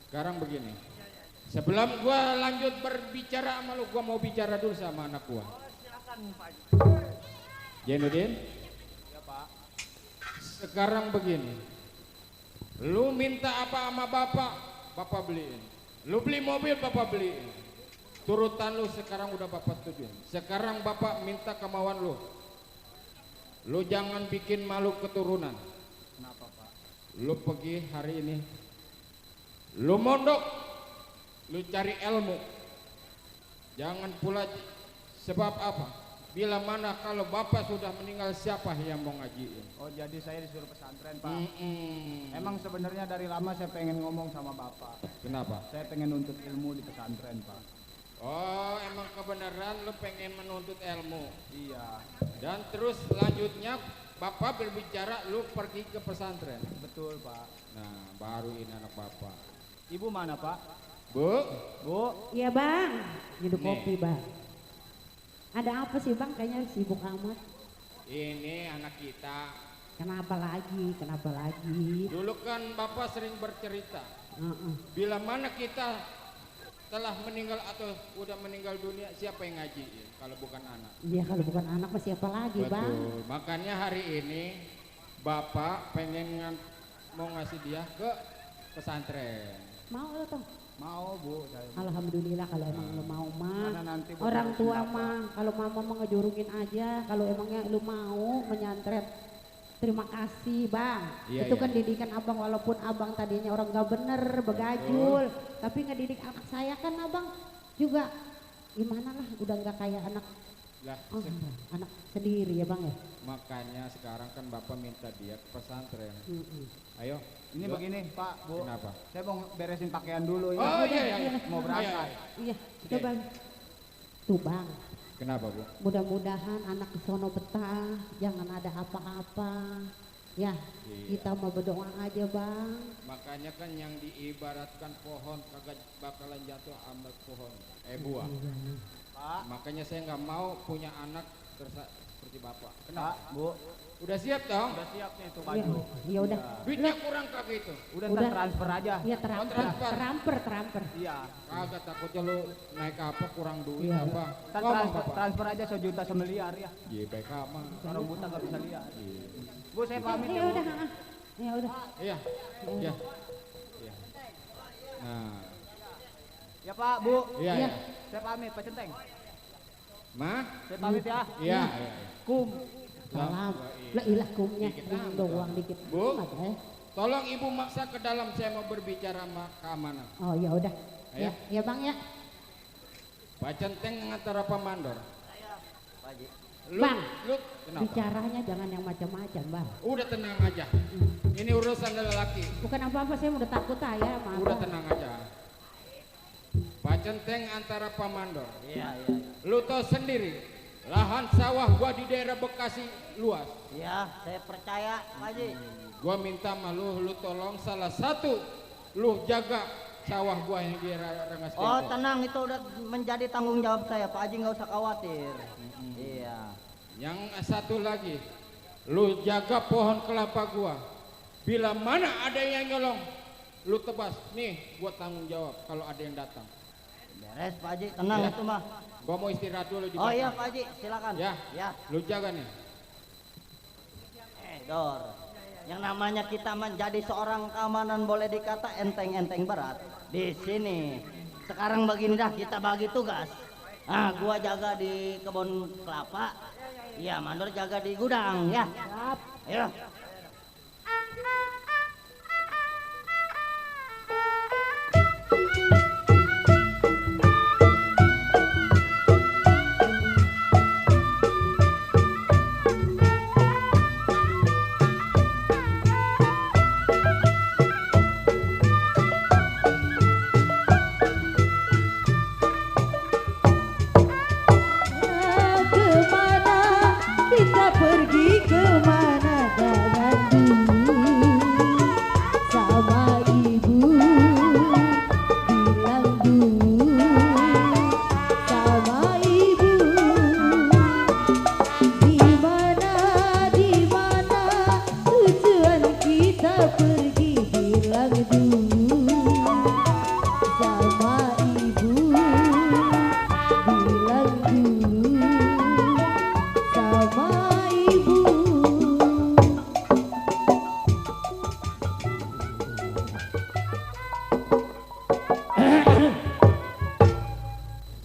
Sekarang begini, sebelum gua lanjut berbicara sama lu, gua mau bicara dulu sama anak gua. Silakan Pak Haji. Jainuddin, Ya Pak. sekarang begini, lu minta apa sama bapak, bapak beliin. Lu beli mobil, bapak beliin. Turutan lu sekarang udah bapak setujuin. Sekarang bapak minta kemauan lu. Lu jangan bikin malu keturunan. Kenapa Pak? Lu pergi hari ini, lu mondok, lu cari ilmu. Jangan pula sebab apa? Bila mana kalau bapak sudah meninggal, siapa yang mau ngajiin? Oh jadi saya disuruh pesantren Pak. Emang Emang sebenarnya dari lama saya pengen ngomong sama Bapak. kenapa? Saya pengen nuntut ilmu di pesantren Pak. Oh, emang kebenaran lu pengen menuntut ilmu. Iya, Dan terus selanjutnya bapak berbicara lu pergi ke pesantren. betul Pak. Nah, baru ini anak bapak. Ibu mana Pak? Bu, Bu, Iya bang, nyeduh Nih. kopi bang. Ada apa sih bang? Kayaknya sibuk amat. ini anak kita Kenapa lagi? Kenapa lagi? Dulu kan Bapak sering bercerita, bila mana kita telah meninggal atau udah meninggal dunia, siapa yang ngaji kalau bukan anak? Iya, kalau bukan anak masih apa lagi, Bang? Betul. Makanya hari ini Bapak pengen mau ngasih dia ke pesantren. Mau lo toh? Mau Bu, saya. Alhamdulillah kalau emang lu mau mah. Mana nanti Bu Orang beresin tua apa? mah kalau mama mau ngejurungin aja, kalau emangnya lu mau menyantret. Terima kasih Bang. Iya, Itu iya. kan didikan abang, walaupun abang tadinya orang gak bener, begajul, tapi ngedidik anak saya kan abang juga gimana lah, udah nggak kayak anak Lah, anak sendiri ya Bang ya. makanya sekarang kan Bapak minta dia ke pesantren. Ayo. Ini yuk. begini Pak, Bu. Kenapa? Saya mau beresin pakaian dulu ini. Oh iya, iya. Mau berangkat. Iya, coba. Tuh Bang, Kenapa Bu? mudah-mudahan anak ke sono betah, jangan ada apa-apa. Ya, Iya. kita mau berdoa aja Bang. Makanya kan yang diibaratkan pohon kagak bakalan jatuh ambil pohon buah. Pak, Makanya saya nggak mau punya anak seperti Bapak. Pak, Kenapa? Bu. Udah siap dong? Udah siap nih tuh Iya, baju. ya udah. Duitnya kurang kagak itu? Udah Udah. ntar transfer aja. Iya, teramper, transfer. teramper. Iya. Kagak, takutnya lu naik apa kurang duit Iya. apa? Ntar Ngomong transfer, Bapak. transfer aja 1 juta semiliar ya. Iya baik aman. Orang buta gak bisa lihat. Iya. Bu, saya pamit Ya ya. Bu. udah, ya udah. Iya. Iya. Iya. Nah, Ya Pak, Bu. iya. Iya. Iya. Saya pamit Pak Centeng. Ma? Saya pamit ya. Iya. Iya. Kum. Salam. Lah ilah kumnya, Dikit kum amat, doang dikit. Bu. amat, Tolong Ibu maksa ke dalam, saya mau berbicara sama keamanan. Oh ya udah. Ayo. Ya Bang ya. Pak Centeng ngantar apa mandor? Lu, Bang, lu kenapa? bicaranya jangan yang macam-macam Bang. Udah tenang aja. Ini urusan lelaki. Bukan apa-apa, saya udah takut aja sama Udah Abang. tenang aja. Pak Centeng antara Pak Mandor. Iya. Lu tahu sendiri, lahan sawah gua di daerah Bekasi luas. Iya, saya percaya Pak Haji. Gua minta sama lu tolong salah satu lu jaga sawah gua yang di daerah Rengas Oh Dengklok. tenang, itu udah menjadi tanggung jawab saya Pak Haji, nggak usah khawatir. Iya. Yang satu lagi, lu jaga pohon kelapa gua. Bila mana ada yang nyolong, lu tebas. Nih, gua tanggung jawab kalau ada yang datang. Beres Pak Haji, tenang Ya. itu mah. Gua mau istirahat dulu di Oh iya belakang. Pak Haji, silakan. Ya, Ya. lu jaga nih. Dor. Yang namanya kita menjadi seorang keamanan boleh dikata enteng-enteng berat. Di sini. Sekarang begini dah, kita bagi tugas. Ah, gua jaga di kebun kelapa. Iya, Mandor jaga di gudang ya. Siap. Ayo. Kemana kita pergi, kemana jangan dulu sama ibu, bilang dulu sama ibu. Di mana tujuan kita pergi, bilang dulu sama ibu, bilang dulu sama ibu.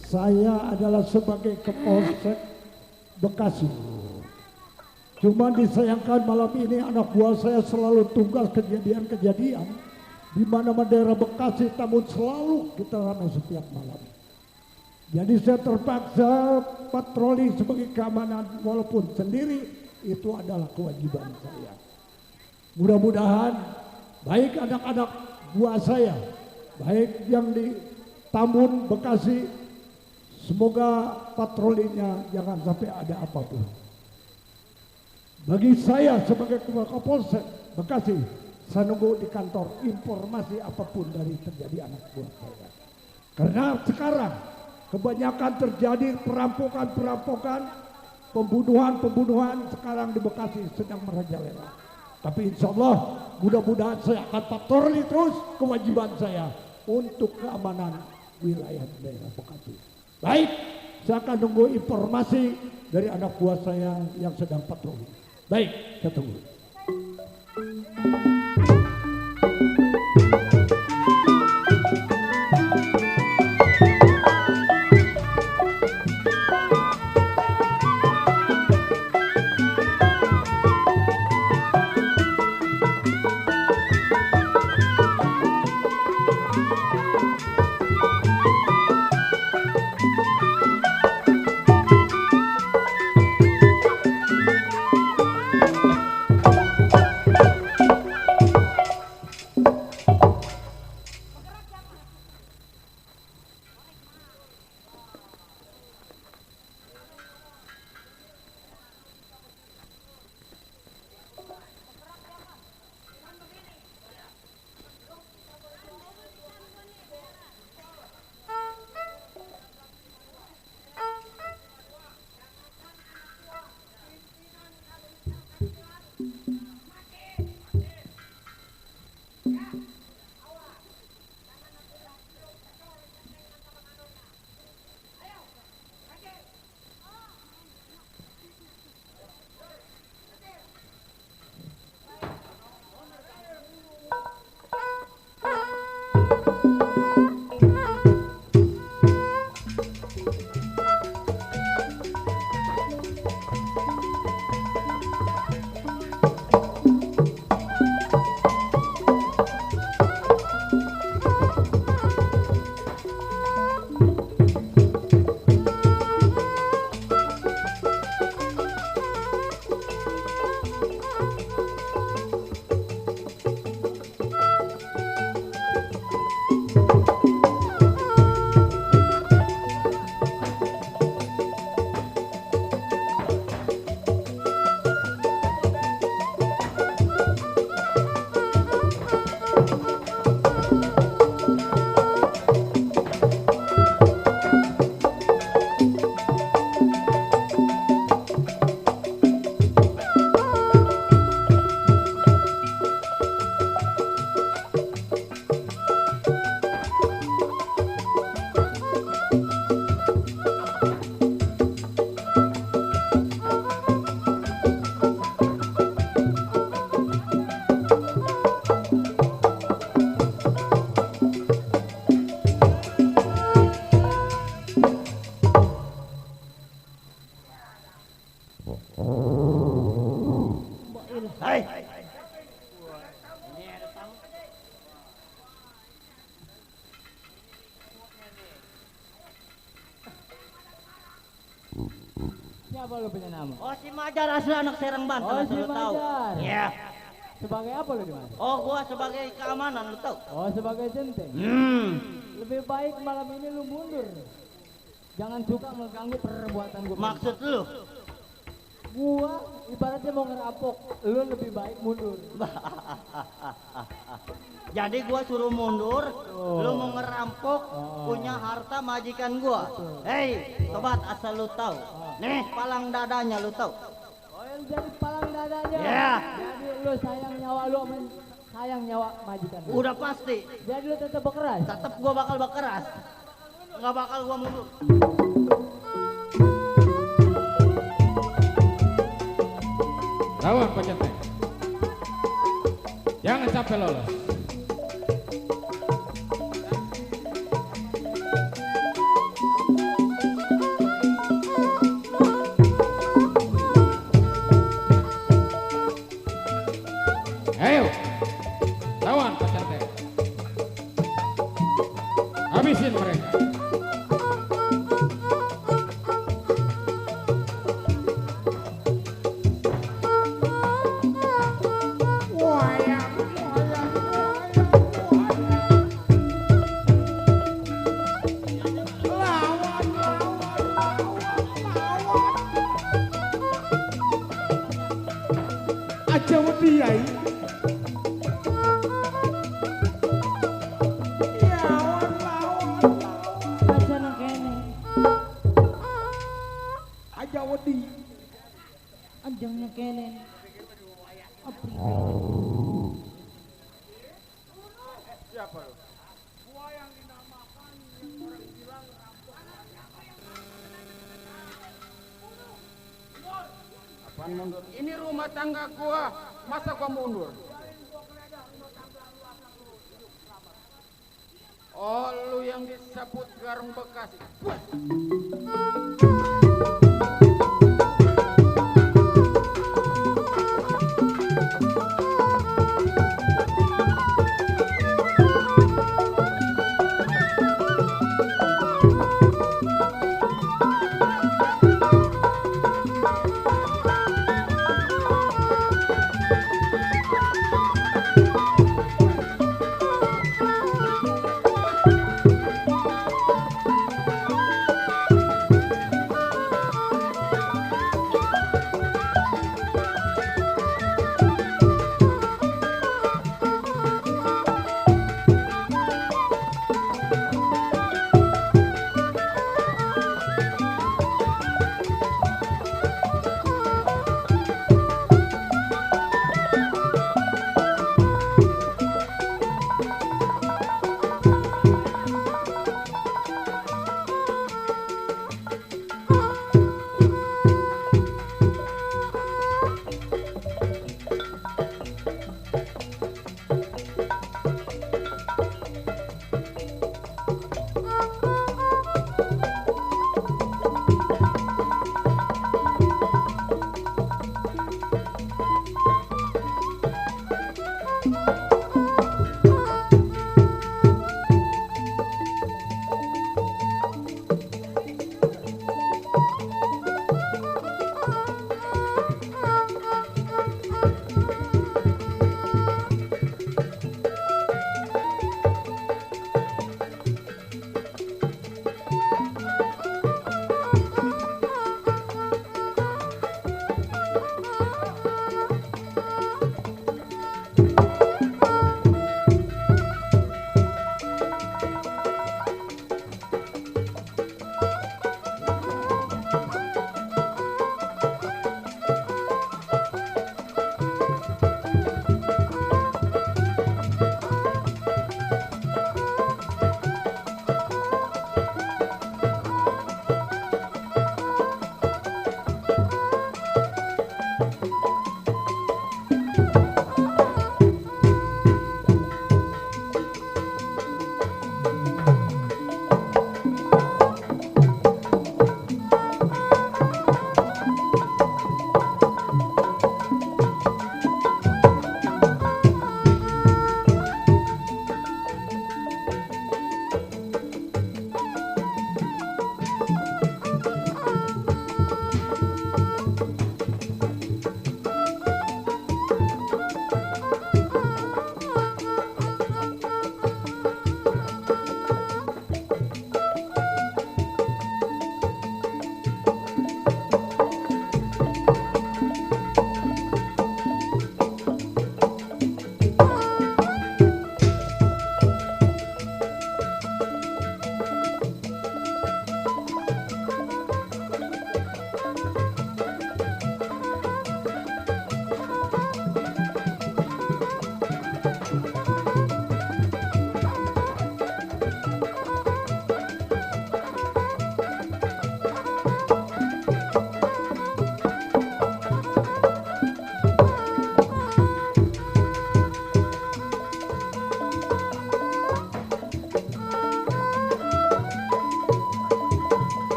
Saya adalah sebagai Kapolsek Bekasi. Cuma disayangkan malam ini anak buah saya selalu tunggal kejadian-kejadian di mana daerah Bekasi namun selalu kita ramai setiap malam. Jadi saya terpaksa patroli sebagai keamanan walaupun sendiri itu adalah kewajiban saya. Mudah-mudahan baik anak-anak buah saya, baik yang di Tambun, Bekasi, semoga patrolinya jangan sampai ada apapun. Bagi saya sebagai Kepala Kapolsek Bekasi, saya nunggu di kantor informasi apapun dari terjadi anak buah saya. Karena sekarang kebanyakan terjadi perampokan-perampokan pembunuhan sekarang di Bekasi sedang merajalela. Tapi insya Allah mudah-mudahan saya akan patroli terus kewajiban saya untuk keamanan wilayah daerah Bekasi. Baik, saya akan nunggu informasi dari anak buah saya yang sedang patroli. Baik, saya tunggu. Siapa lu punya nama? Oh, si Majar asli anak Serang Banten, Oh, si lu tahu. Majar. Iya. Sebagai apa lu di mana? Oh, gua sebagai keamanan, lu tahu. Oh, sebagai centeng. Lebih baik malam ini lu mundur. Jangan suka mengganggu perbuatan gua. Maksud lu? Gua ibaratnya mau ngerampok, lu lebih baik mundur. Jadi gua suruh mundur, lu mau ngerampok punya harta majikan gua. Hei, sobat, asal lu tahu. Nih, palang dadanya lu tahu. Oh, yang jadi palang dadanya. Iya. Jadi lu sayang nyawa lu sayang nyawa majikan lu. Udah pasti. Jadi lu tetap berkeras. Tetap gua bakal berkeras. Nggak bakal gua mundur. Lawan penyeteng. Jangan sampai lolos. Ayo, lawan penyeteng. Habisin mereka. Aja wedi yai. Aja nang kene. Aja wedi. panjangnya kenen. Siapa lu? Apaan mundur? Ini rumah tangga gua, masa gua mundur? Oh, lu yang disebut Garung Bekasi.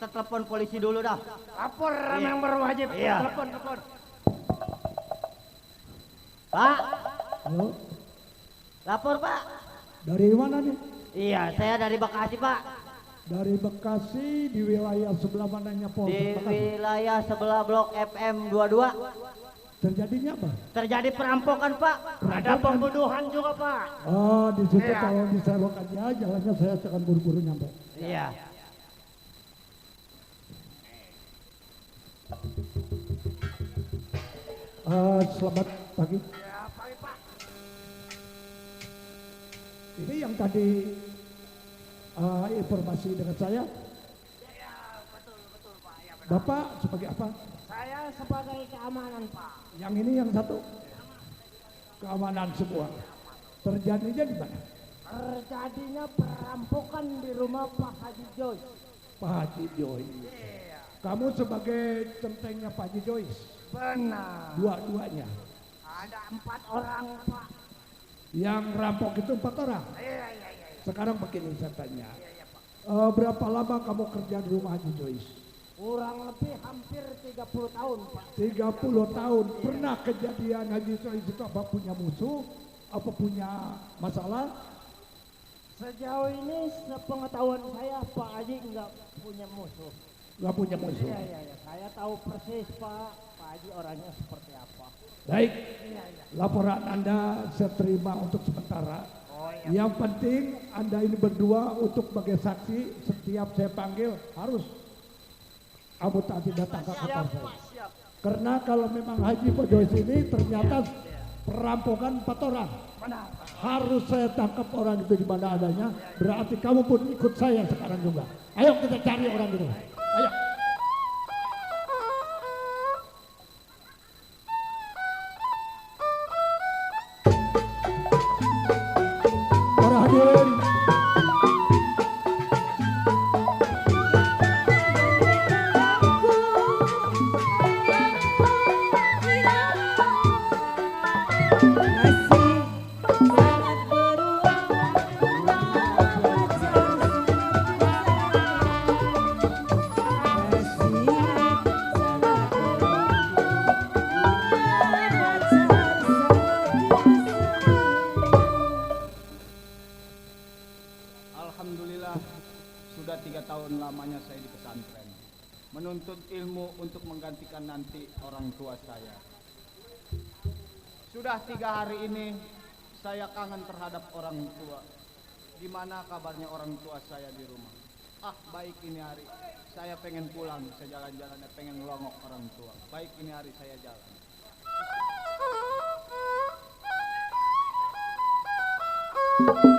Kita telepon polisi dulu dah. Lapor yang berwajib. Iya. Telepon. Pak, Halo, lapor Pak. dari mana nih? Iya, saya dari Bekasi Pak. Dari Bekasi, di wilayah sebelah mananya Di Polsek Bekasi. wilayah sebelah blok FM 22. Terjadinya apa? Terjadi perampokan Pak. Ada pembunuhan juga Pak. Oh, di situ Iya. kalau diserok aja, jalannya saya akan buru-buru nyampe. Iya. Selamat pagi. Ini yang tadi informasi dengan saya. Bapak sebagai apa? Saya sebagai keamanan Pak. Yang ini yang satu keamanan semua. Terjadinya di mana? Terjadinya perampokan di rumah Pak Haji Joyce. Pak Haji Joyce. Kamu sebagai centengnya Pak Haji Joyce. Benar. Dua-duanya. Ada 4 orang Pak. Yang rampok itu 4 orang. Iya. Sekarang begini saya tanya. Berapa lama kamu kerja di rumah Haji Joyce? Kurang lebih hampir 30 tahun Pak. 30 tahun. Pernah kejadian Haji Joyce itu apa punya musuh? Apa punya masalah? Sejauh ini sepengetahuan saya Pak Haji nggak punya musuh. Gak punya musuh. Iya. Saya tahu persis Pak Haji orangnya seperti apa. Baik, Iya. laporan Anda saya terima untuk sementara. Yang penting Anda ini berdua untuk sebagai saksi, setiap saya panggil harus kamu tadi datang ke kantor saya. Karena kalau memang Haji Pak Joyce ini ternyata perampokan 4 orang. Harus saya tangkap orang itu di mana adanya. Berarti kamu pun ikut saya sekarang juga. Ayo kita cari orang itu. Ayo. Para hadirin. Alhamdulillah, sudah 3 tahun lamanya saya di pesantren, menuntut ilmu untuk menggantikan nanti orang tua saya. Sudah 3 hari ini saya kangen terhadap orang tua. Gimana kabarnya orang tua saya di rumah? Baik ini hari saya pengen pulang, saya jalan-jalan, pengen ngelongok orang tua. Baik ini hari saya jalan. Yeah.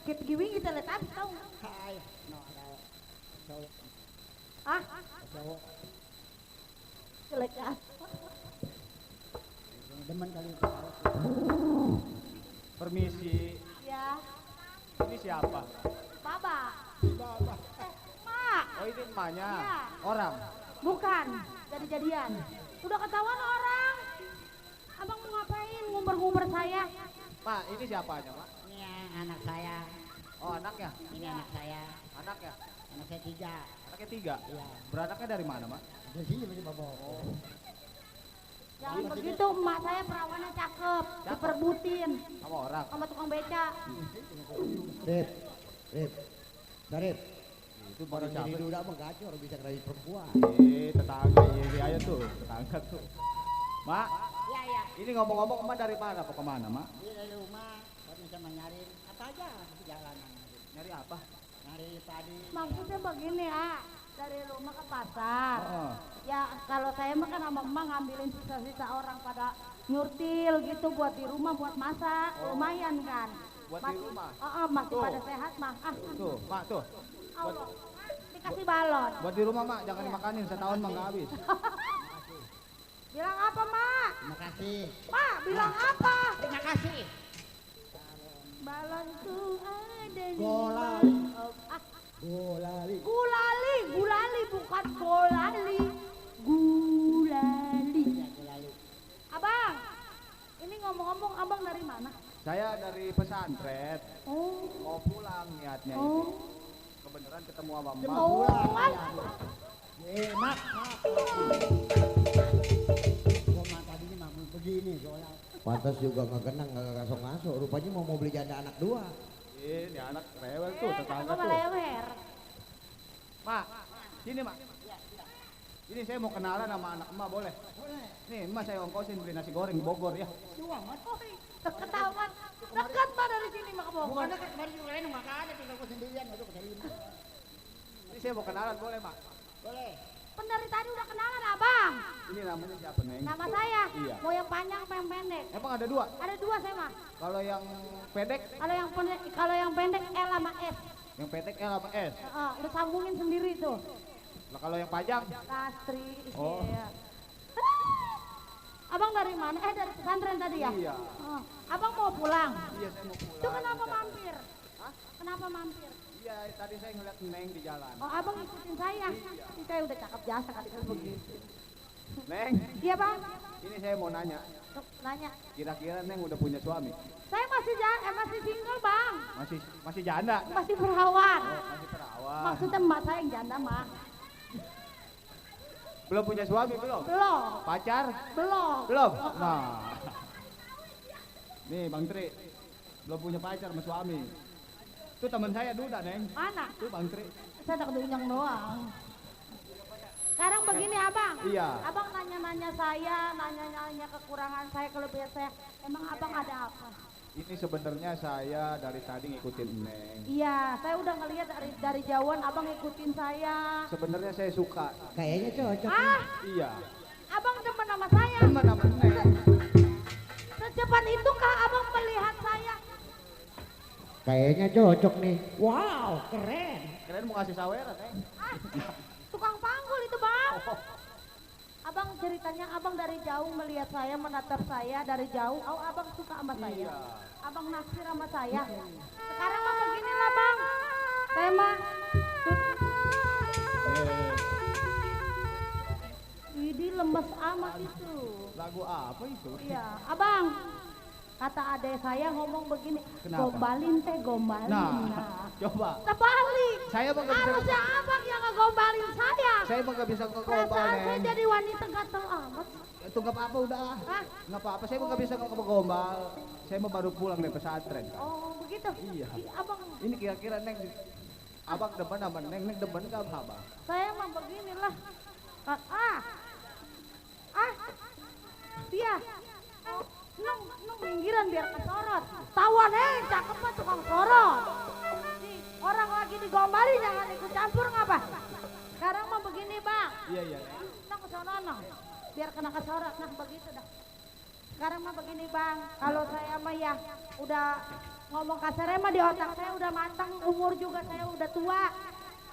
Kayak giwing kita lihat abis tau. Hai, no ada cowok. Ah, Cowok jelek ya. yang demen kali itu. Permisi, Ya, ini siapa? Baba. Baba. Mak, Oh ini emaknya. Iya. Orang. bukan. Jadi-jadian. Udah ketahuan orang. Abang mau ngapain ngumper-ngumper saya? Pak, ini siapanya, Pak? Ini anak saya. Oh anaknya? Ini anak saya. Anaknya? Anak saya 3. Anaknya 3? Iya. Beranaknya dari mana, Mak? Dari sini masih Baba. Jangan begitu, emak saya perawannya cakep, diperbutin Sama orang? sama tukang beca. Rip, Sarip, Itu baru orang jadi capek. duda mah gacor bisa ngerayu perempuan. Tetangga, iya aja tuh, tetangga tuh. Mak, Iya, iya. ini ngomong-ngomong emak dari mana apa kemana, Mak? Dia dari rumah, baru bisa nyariin apa aja di jalanan. Nyari apa? Nyari tadi. Maksudnya begini dari rumah ke pasar. Oh. Ya kalau saya mah kan sama emak ngambilin sisa-sisa orang pada nyurtil gitu buat di rumah buat masak, lumayan kan. Buat di rumah? Masih Tuh. pada sehat mah. Tuh, Mak tuh. Allah. Dikasih balon. Buat di rumah, Mak, jangan dimakanin, setahun mah nggak habis. Bilang apa mak? Terima kasih. Mak bilang apa? Terima kasih. Balon tuh ada di Golali. Gulali bukan golali. Gulali. Abang, ini ngomong-ngomong abang dari mana? Saya dari pesantren, Oh, mau pulang niatnya ini. oh, Kebenaran ketemu sama Mak. oh, Mak. Gua mah tadinya mah begini soalnya. Pantas juga nggak kenang nggak ngasok-ngasok. Rupanya mau beli janda anak 2. Ini anak rewel tuh, tetangga kata tuh. lewer. Mak, sini Mak. Ini saya mau kenalan sama anak emak, boleh? Boleh. Nih, emak saya ongkosin beli nasi goreng di Bogor ya. Doang, Mat. Ketahuan dekat mah dari sini mah ke Bukan Bogor. dekat dari juga lain enggak ada tinggal gua sendirian, aduh keterima. Ini saya mau kenalan, boleh Mak? Boleh. Kan dari tadi udah kenalan abang. Ini namanya siapa, Neng? Nama saya. Iya. Mau yang panjang apa yang pendek? Emang ada 2? Ada 2 saya mah. Kalau yang pendek, Kalau yang pendek L sama S. yang pendek L apa S? Udah sambungin sendiri tuh. Nah, kalau yang panjang, Lastri. Oh. Iya. Abang dari mana? Dari pesantren tadi ya? Iya. Abang mau pulang? iya saya mau pulang. Itu kenapa Bentar. mampir? Hah? Kenapa mampir? Iya, tadi saya ngeliat Neng di jalan. Oh abang ikutin saya. Ini saya udah cakep jasa kali kan begitu. Neng, Iya bang? ini saya mau nanya. Tuh, nanya. Kira-kira Neng udah punya suami? Saya masih single bang. Masih janda? Masih perawan. Masih perawan. Maksudnya emak saya yang janda mah. Belum punya suami belum? Belum. Pacar? Belum. Belum? Nah. Nih Bang Tri, belum punya pacar sama suami. Itu teman saya Duda, Neng. Mana? Itu Bang Tri. Saya tak kedunyang doang. Sekarang begini abang. Iya. Abang nanya-nanya saya, nanya-nanya kekurangan saya, kelebihan saya. Emang abang ada apa? Ini sebenarnya saya dari tadi ngikutin Neng. Iya, saya udah ngeliat dari jauhan abang ngikutin saya. Sebenarnya saya suka. Kayaknya cocok. Ah, Iya. abang demen sama saya. Teman sama Neng. Secepat itukah abang melihat saya? Kayaknya cocok nih. Wow, keren. Kalian mau kasih saweran, Neng? Ah, tukang panggul itu bang. Abang ceritanya abang dari jauh melihat saya, menatap saya dari jauh. Oh, abang suka sama saya. Iya. Abang naksir sama saya. Sekarang mah beginilah bang. Saya mah. Widih lemes amat itu. Lagu apa itu? Iya, abang. Kata adek saya ngomong begini, Kenapa? gombalin teh gombalin. Nah, coba. Terbalik. Saya mah nggak bisa. Harusnya abang yang ngegombalin saya. Saya mah nggak bisa ngegombal, Perasaan saya Neng. jadi wanita gatel amat. Itu nggak apa-apa udah. Hah? Nggak apa-apa, saya mah nggak bisa ngegombal. Saya mah baru pulang dari pesantren. Kan? Oh begitu? Iya. Abang, Ini kira-kira Neng, abang demen sama Neng demen gak sama abang? saya mah beginilah. Dia. Nung pinggiran biar kesorot. Tawan cakep mah tukang sorot. Nih, orang lagi digombalin jangan ikut campur ngapa? Sekarang mah begini bang. Iya, iya, Neng. Nang kesono biar kena kesorot. Nah begitu dah. Sekarang mah begini bang. Kalau saya mah ya udah ngomong kasarnya mah di otak saya udah matang, umur juga saya udah tua.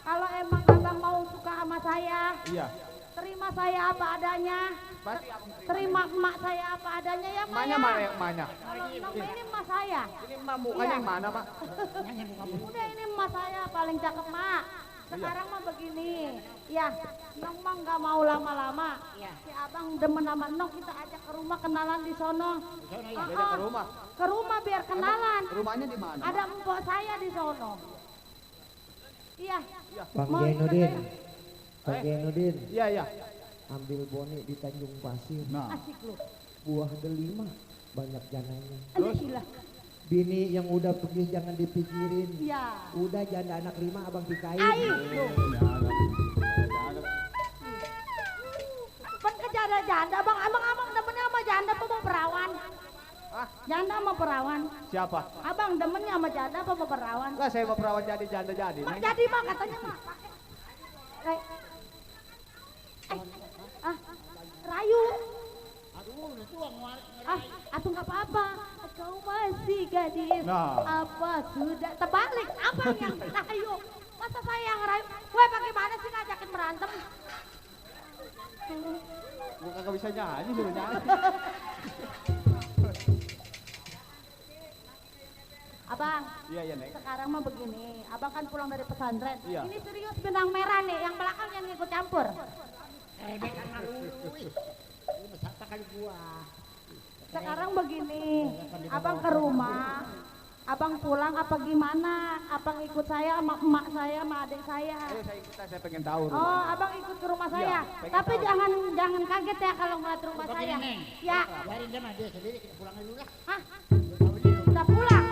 Kalau emang abang mau suka sama saya, Iya. terima saya apa adanya. Terima emak saya apa adanya ya, Mak. Emaknya mana yang emaknya? Kalau ini emak saya. Ini emak mukanya Iya. yang mana, Mak? Udah ini emak saya paling cakep, Mak. Sekarang mah begini, ya, Nong mah nggak mau lama-lama. Si abang demen sama Nong, kita ajak ke rumah kenalan di sono. Beda ke rumah. Ke rumah biar kenalan. Rumahnya di mana? Ada empok saya di sono. Iya. Bang Mau Jainuddin. ikut Bang Jainuddin. Iya, iya. Ambil boni di Tanjung Pasir. Nah, asik lu. Buah delima. Banyak jananya. Alhamdulillah. Bini yang udah pergi jangan dipikirin. Iya. Udah janda anak 5 abang pikain. Ayo. Pan ke janda-janda, abang demennya sama janda apa mau perawan? Janda sama perawan. siapa? Abang demennya sama janda apa mau perawan? Lah saya mau perawat jadi janda jadi. Mak jadi mah katanya mah. Rayu. Atuh nggak apa-apa. Kau masih gadis. Nah. Apa sudah terbalik? Abang yang rayu. Masa saya yang rayu? Weh bagaimana sih ngajakin berantem? Gua kagak bisa nyanyi suruh nyanyi. Abang, Iya, iya, Neng. sekarang mah begini. Abang kan pulang dari pesantren. Iya. Ini serius benang merah nih. Yang belakang yang ikut campur. Sekarang begini, abang ke rumah, abang pulang apa gimana? Abang ikut saya sama emak saya sama adik saya. Ayo saya ikut, saya pengen tahu. Oh, abang ikut ke rumah saya. pengen Tapi tahu. jangan kaget ya kalau ngeliat rumah saya. Ya, Biarin dia mah dia sendiri, kita pulang dulu lah. hah? Udah pulang.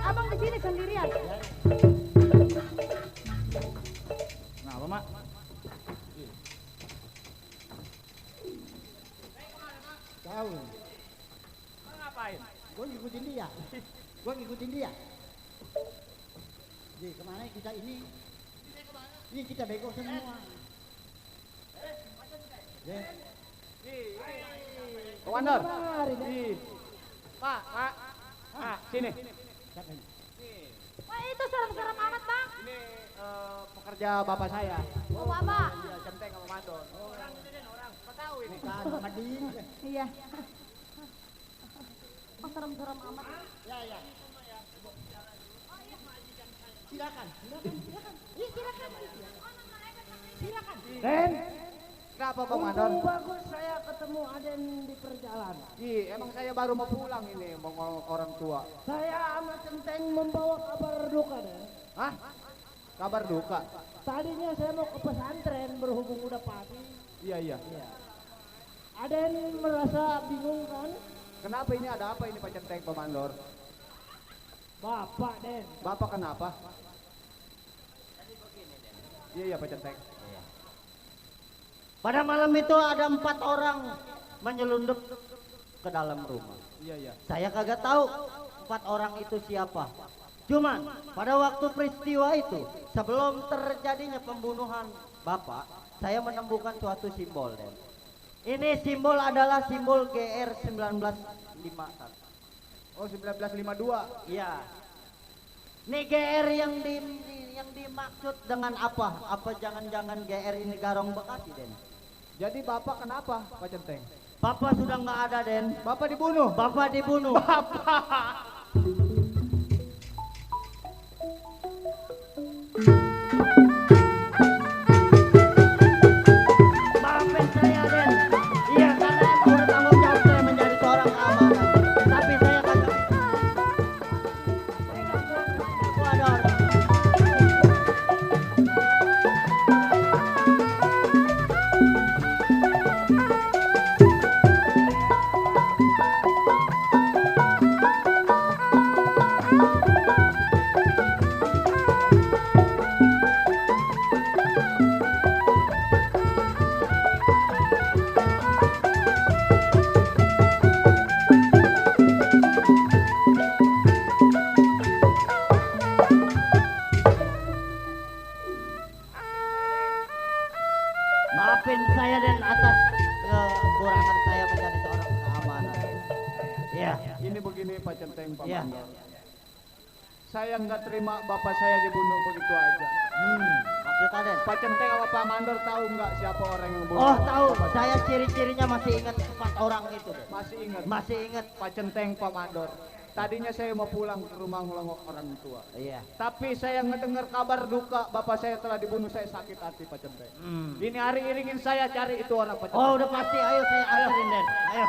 Abang di sini sendirian. Nah, apa, Mak? Tahu. Ngapain? Gue ngikutin dia. Gue ngikutin dia. Jadi kemana kita ini? Ini kita bego semua. Komandor. Ih. Pak. Sini. Wah itu serem-serem amat bang. Ini pekerja bapak saya. Oh bapak. Iya, centeng sama mandor. Orang ini Den, orang. Kau tahu ini. Kan Madin. Iya. Oh serem-serem amat. Ya. Silakan. Iya silakan. Silakan. Den. Kenapa Bang Mandor? Bagus saya ketemu Aden di perjalanan. Ih, emang saya baru mau pulang ini, mau ngomong orang tua. Saya sama Centeng membawa kabar duka deh. Hah? Kabar duka? Tadinya saya mau ke pesantren berhubung udah pagi. Iya. Aden merasa bingung kan? Kenapa ini, ada apa ini Pak Centeng, Pak Mandor? Bapak Den. Bapak kenapa? Iya Pak Centeng. Pada malam itu ada 4 orang menyelundup ke dalam rumah. Iya. Saya kagak tahu 4 orang itu siapa. Cuman pada waktu peristiwa itu, sebelum terjadinya pembunuhan Bapak, saya menemukan suatu simbol, Den. Ini simbol adalah simbol GR 1951. Oh, 1952. Iya. Ini GR yang dimaksud dengan apa? Apa jangan-jangan GR ini Garong Bekasi, Den? Jadi Bapak kenapa Pak Centeng? Bapak sudah nggak ada, Den. Bapak dibunuh? Bapak dibunuh. Maafin saya, Den. Iya, karena emang udah tanggung jawab saya menjadi seorang keamanan. Tapi saya kagak. Waduh. Maafin saya, Den, atas kekurangan saya menjadi seorang keamanan. Iya. Ini begini Pak Centeng, Pak Iya. Mandor. Saya nggak terima bapak saya dibunuh begitu aja. Maksud Aden? Pak Centeng sama Pak Mandor tahu nggak siapa orang yang bunuh? Oh tahu, Bapak saya ciri-cirinya masih ingat 4 orang itu. masih ingat. Masih ingat. Pak Centeng, Pak Mandor. Tadinya saya mau pulang ke rumah ngelongok orang tua. Iya. Tapi saya ngedengar kabar duka bapak saya telah dibunuh, saya sakit hati Pak Centeng. Ini hari iringin saya cari itu orang Pak Centeng. Oh udah pasti, ayo saya anterin Den. Ayo.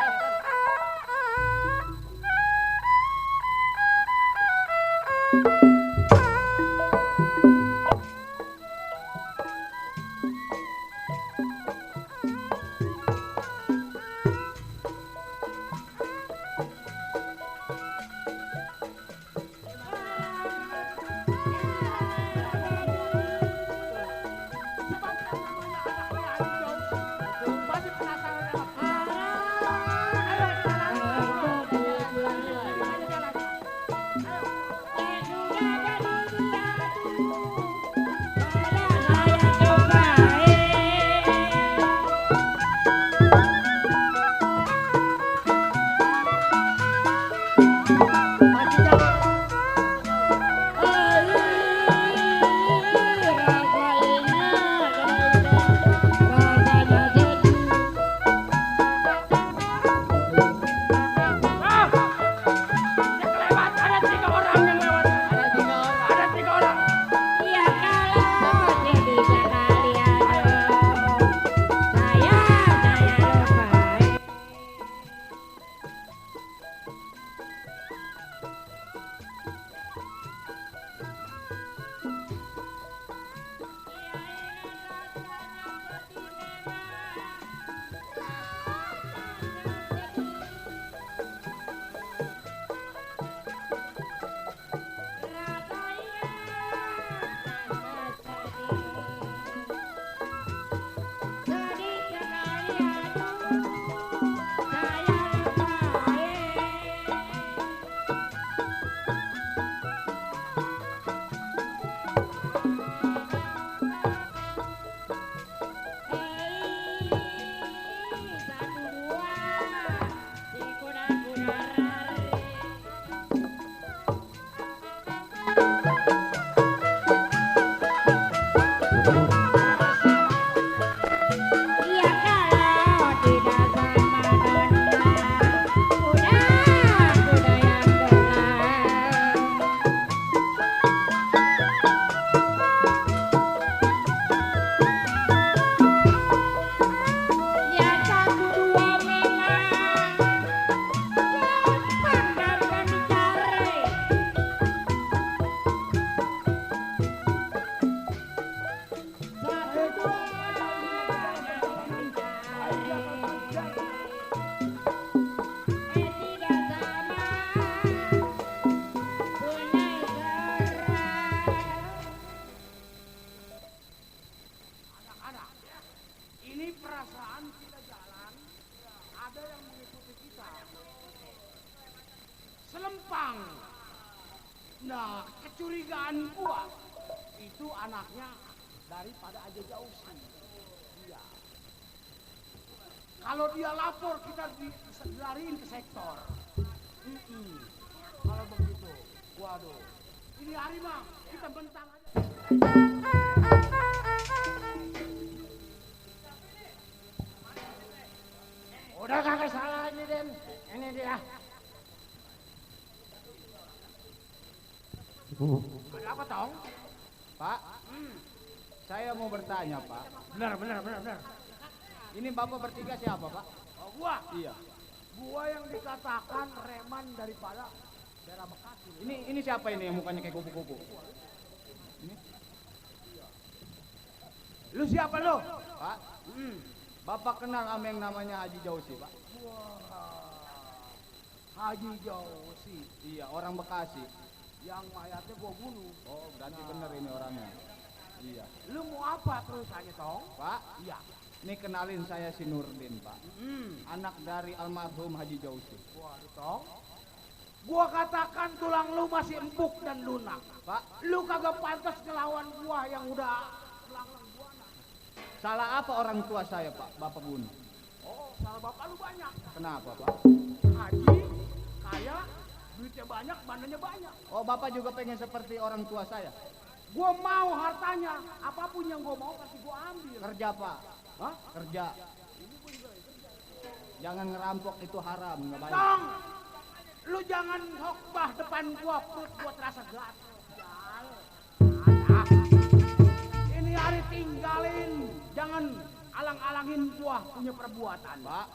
Masih penasaran sama Selempang. Nah, kecurigaan gua itu anaknya daripada Aja Jausi. Iya. Kalau dia lapor kita dilariin ke sektor. Kalau begitu, waduh. Ini hari mah kita bentang aja. Udah kagak salah ini Den. Ini dia. Ada apa Tong? Pak, saya mau bertanya Pak. Benar. Ini Bapak bertiga siapa Pak? Oh, gua. Iya. Gua yang dikatakan reman daripada daerah Bekasi. Ini siapa ini yang mukanya kayak kupu-kupu? Ini? Lu siapa lu? Pak, Bapak kenal sama yang namanya Haji Jausi Pak? Wah, Haji Jausi. Iya, orang Bekasi. Yang mayatnya gua bunuh. Oh, berarti bener ini orangnya. Iya. Lu mau apa terusannya Tong? Pak, Iya. ini kenalin saya si Nurdin Pak. Anak dari almarhum Haji Jausi. Waduh Tong. Gua katakan tulang lu masih empuk dan lunak. Pak, Lu kagak pantas ngelawan gua yang udah tulang gua. salah apa orang tua saya Pak, Bapak bunuh? Oh, salah bapak lu banyak. Kenapa Pak? Haji, kaya, Duitnya banyak, bandanya banyak. Oh, Bapak juga pengen seperti orang tua saya? Gua mau hartanya, apapun yang gua mau pasti gua ambil. Kerja, Pak. Hah? Kerja. Jangan ngerampok, itu haram, nggak baik. Tong, lu jangan khotbah depan gua, perut gua terasa gatel. Ini hari tinggalin, jangan alang-alangin gua punya perbuatan. Pak,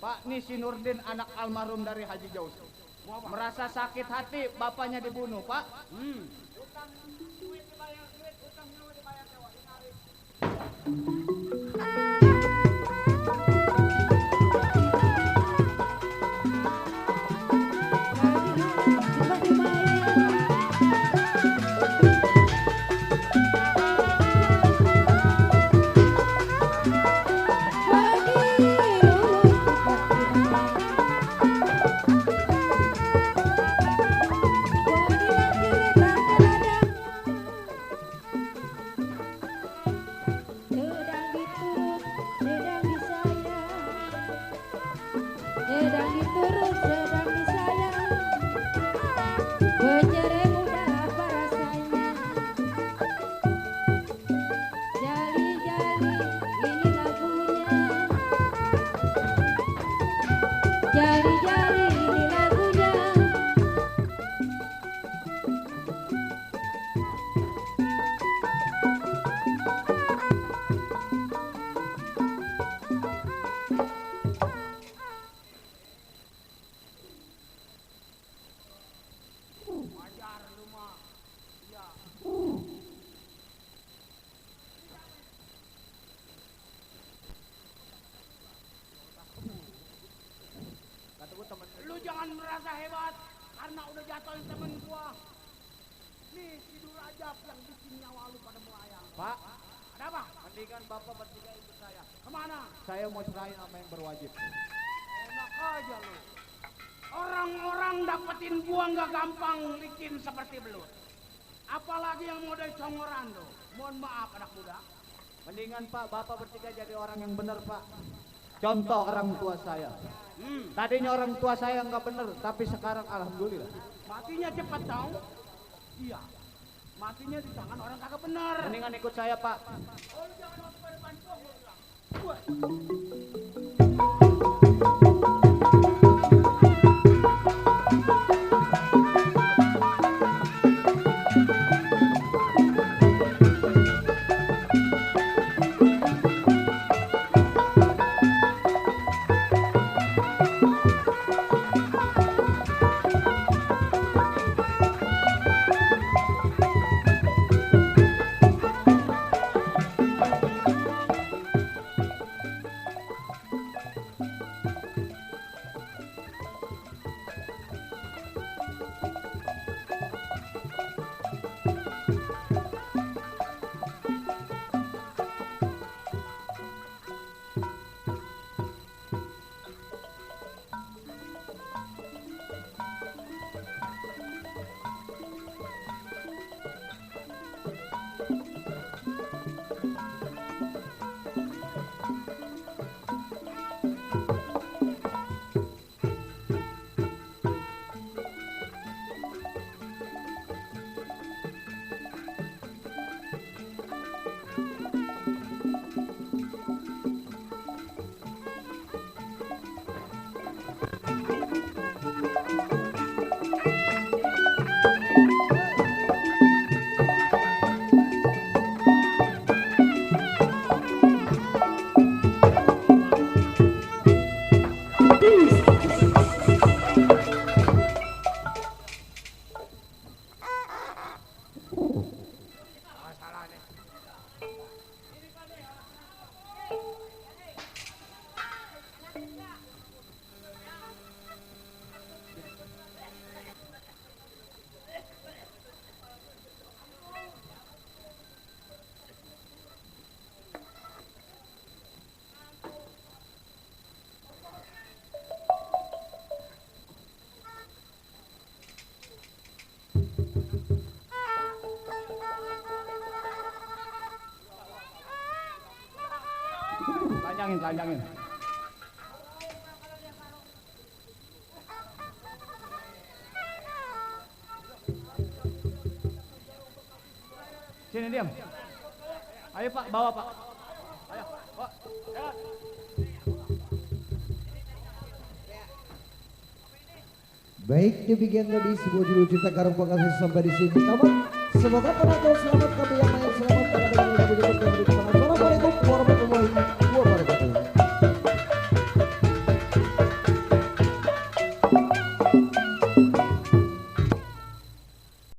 Pak, nih si Nurdin anak almarhum dari Haji Jausi. Merasa sakit hati bapaknya dibunuh, Pak. Lu jangan merasa hebat karena udah jatuhin temen gua. Nih si Durajab yang bikin nyawa lu pada melayang. Pak, Ada apa? mendingan Bapak bertiga ikut saya. Kemana? Saya mau serahin sama yang berwajib. Enak aja lu. Orang-orang dapetin gua nggak gampang licin seperti belut. Apalagi yang model congoran lo. Mohon maaf anak muda. Mendingan Pak, Bapak bertiga jadi orang yang benar, Pak. Contoh orang tua saya. Tadinya orang tua saya nggak benar, tapi sekarang alhamdulillah. Matinya cepat tau. Iya. Matinya di tangan orang kagak benar. Mendingan ikut saya, Pak. Oh, lu jangan masuk ke depan gua bilang. Wah. Telanjangin. Sini diam. Ayo Pak, bawa Pak. Ayo, bawa. Ya. Baik, demikian tadi sebuah judul cerita Karung Pekasi sampai di sini. Kamu semoga penonton selamat kami yang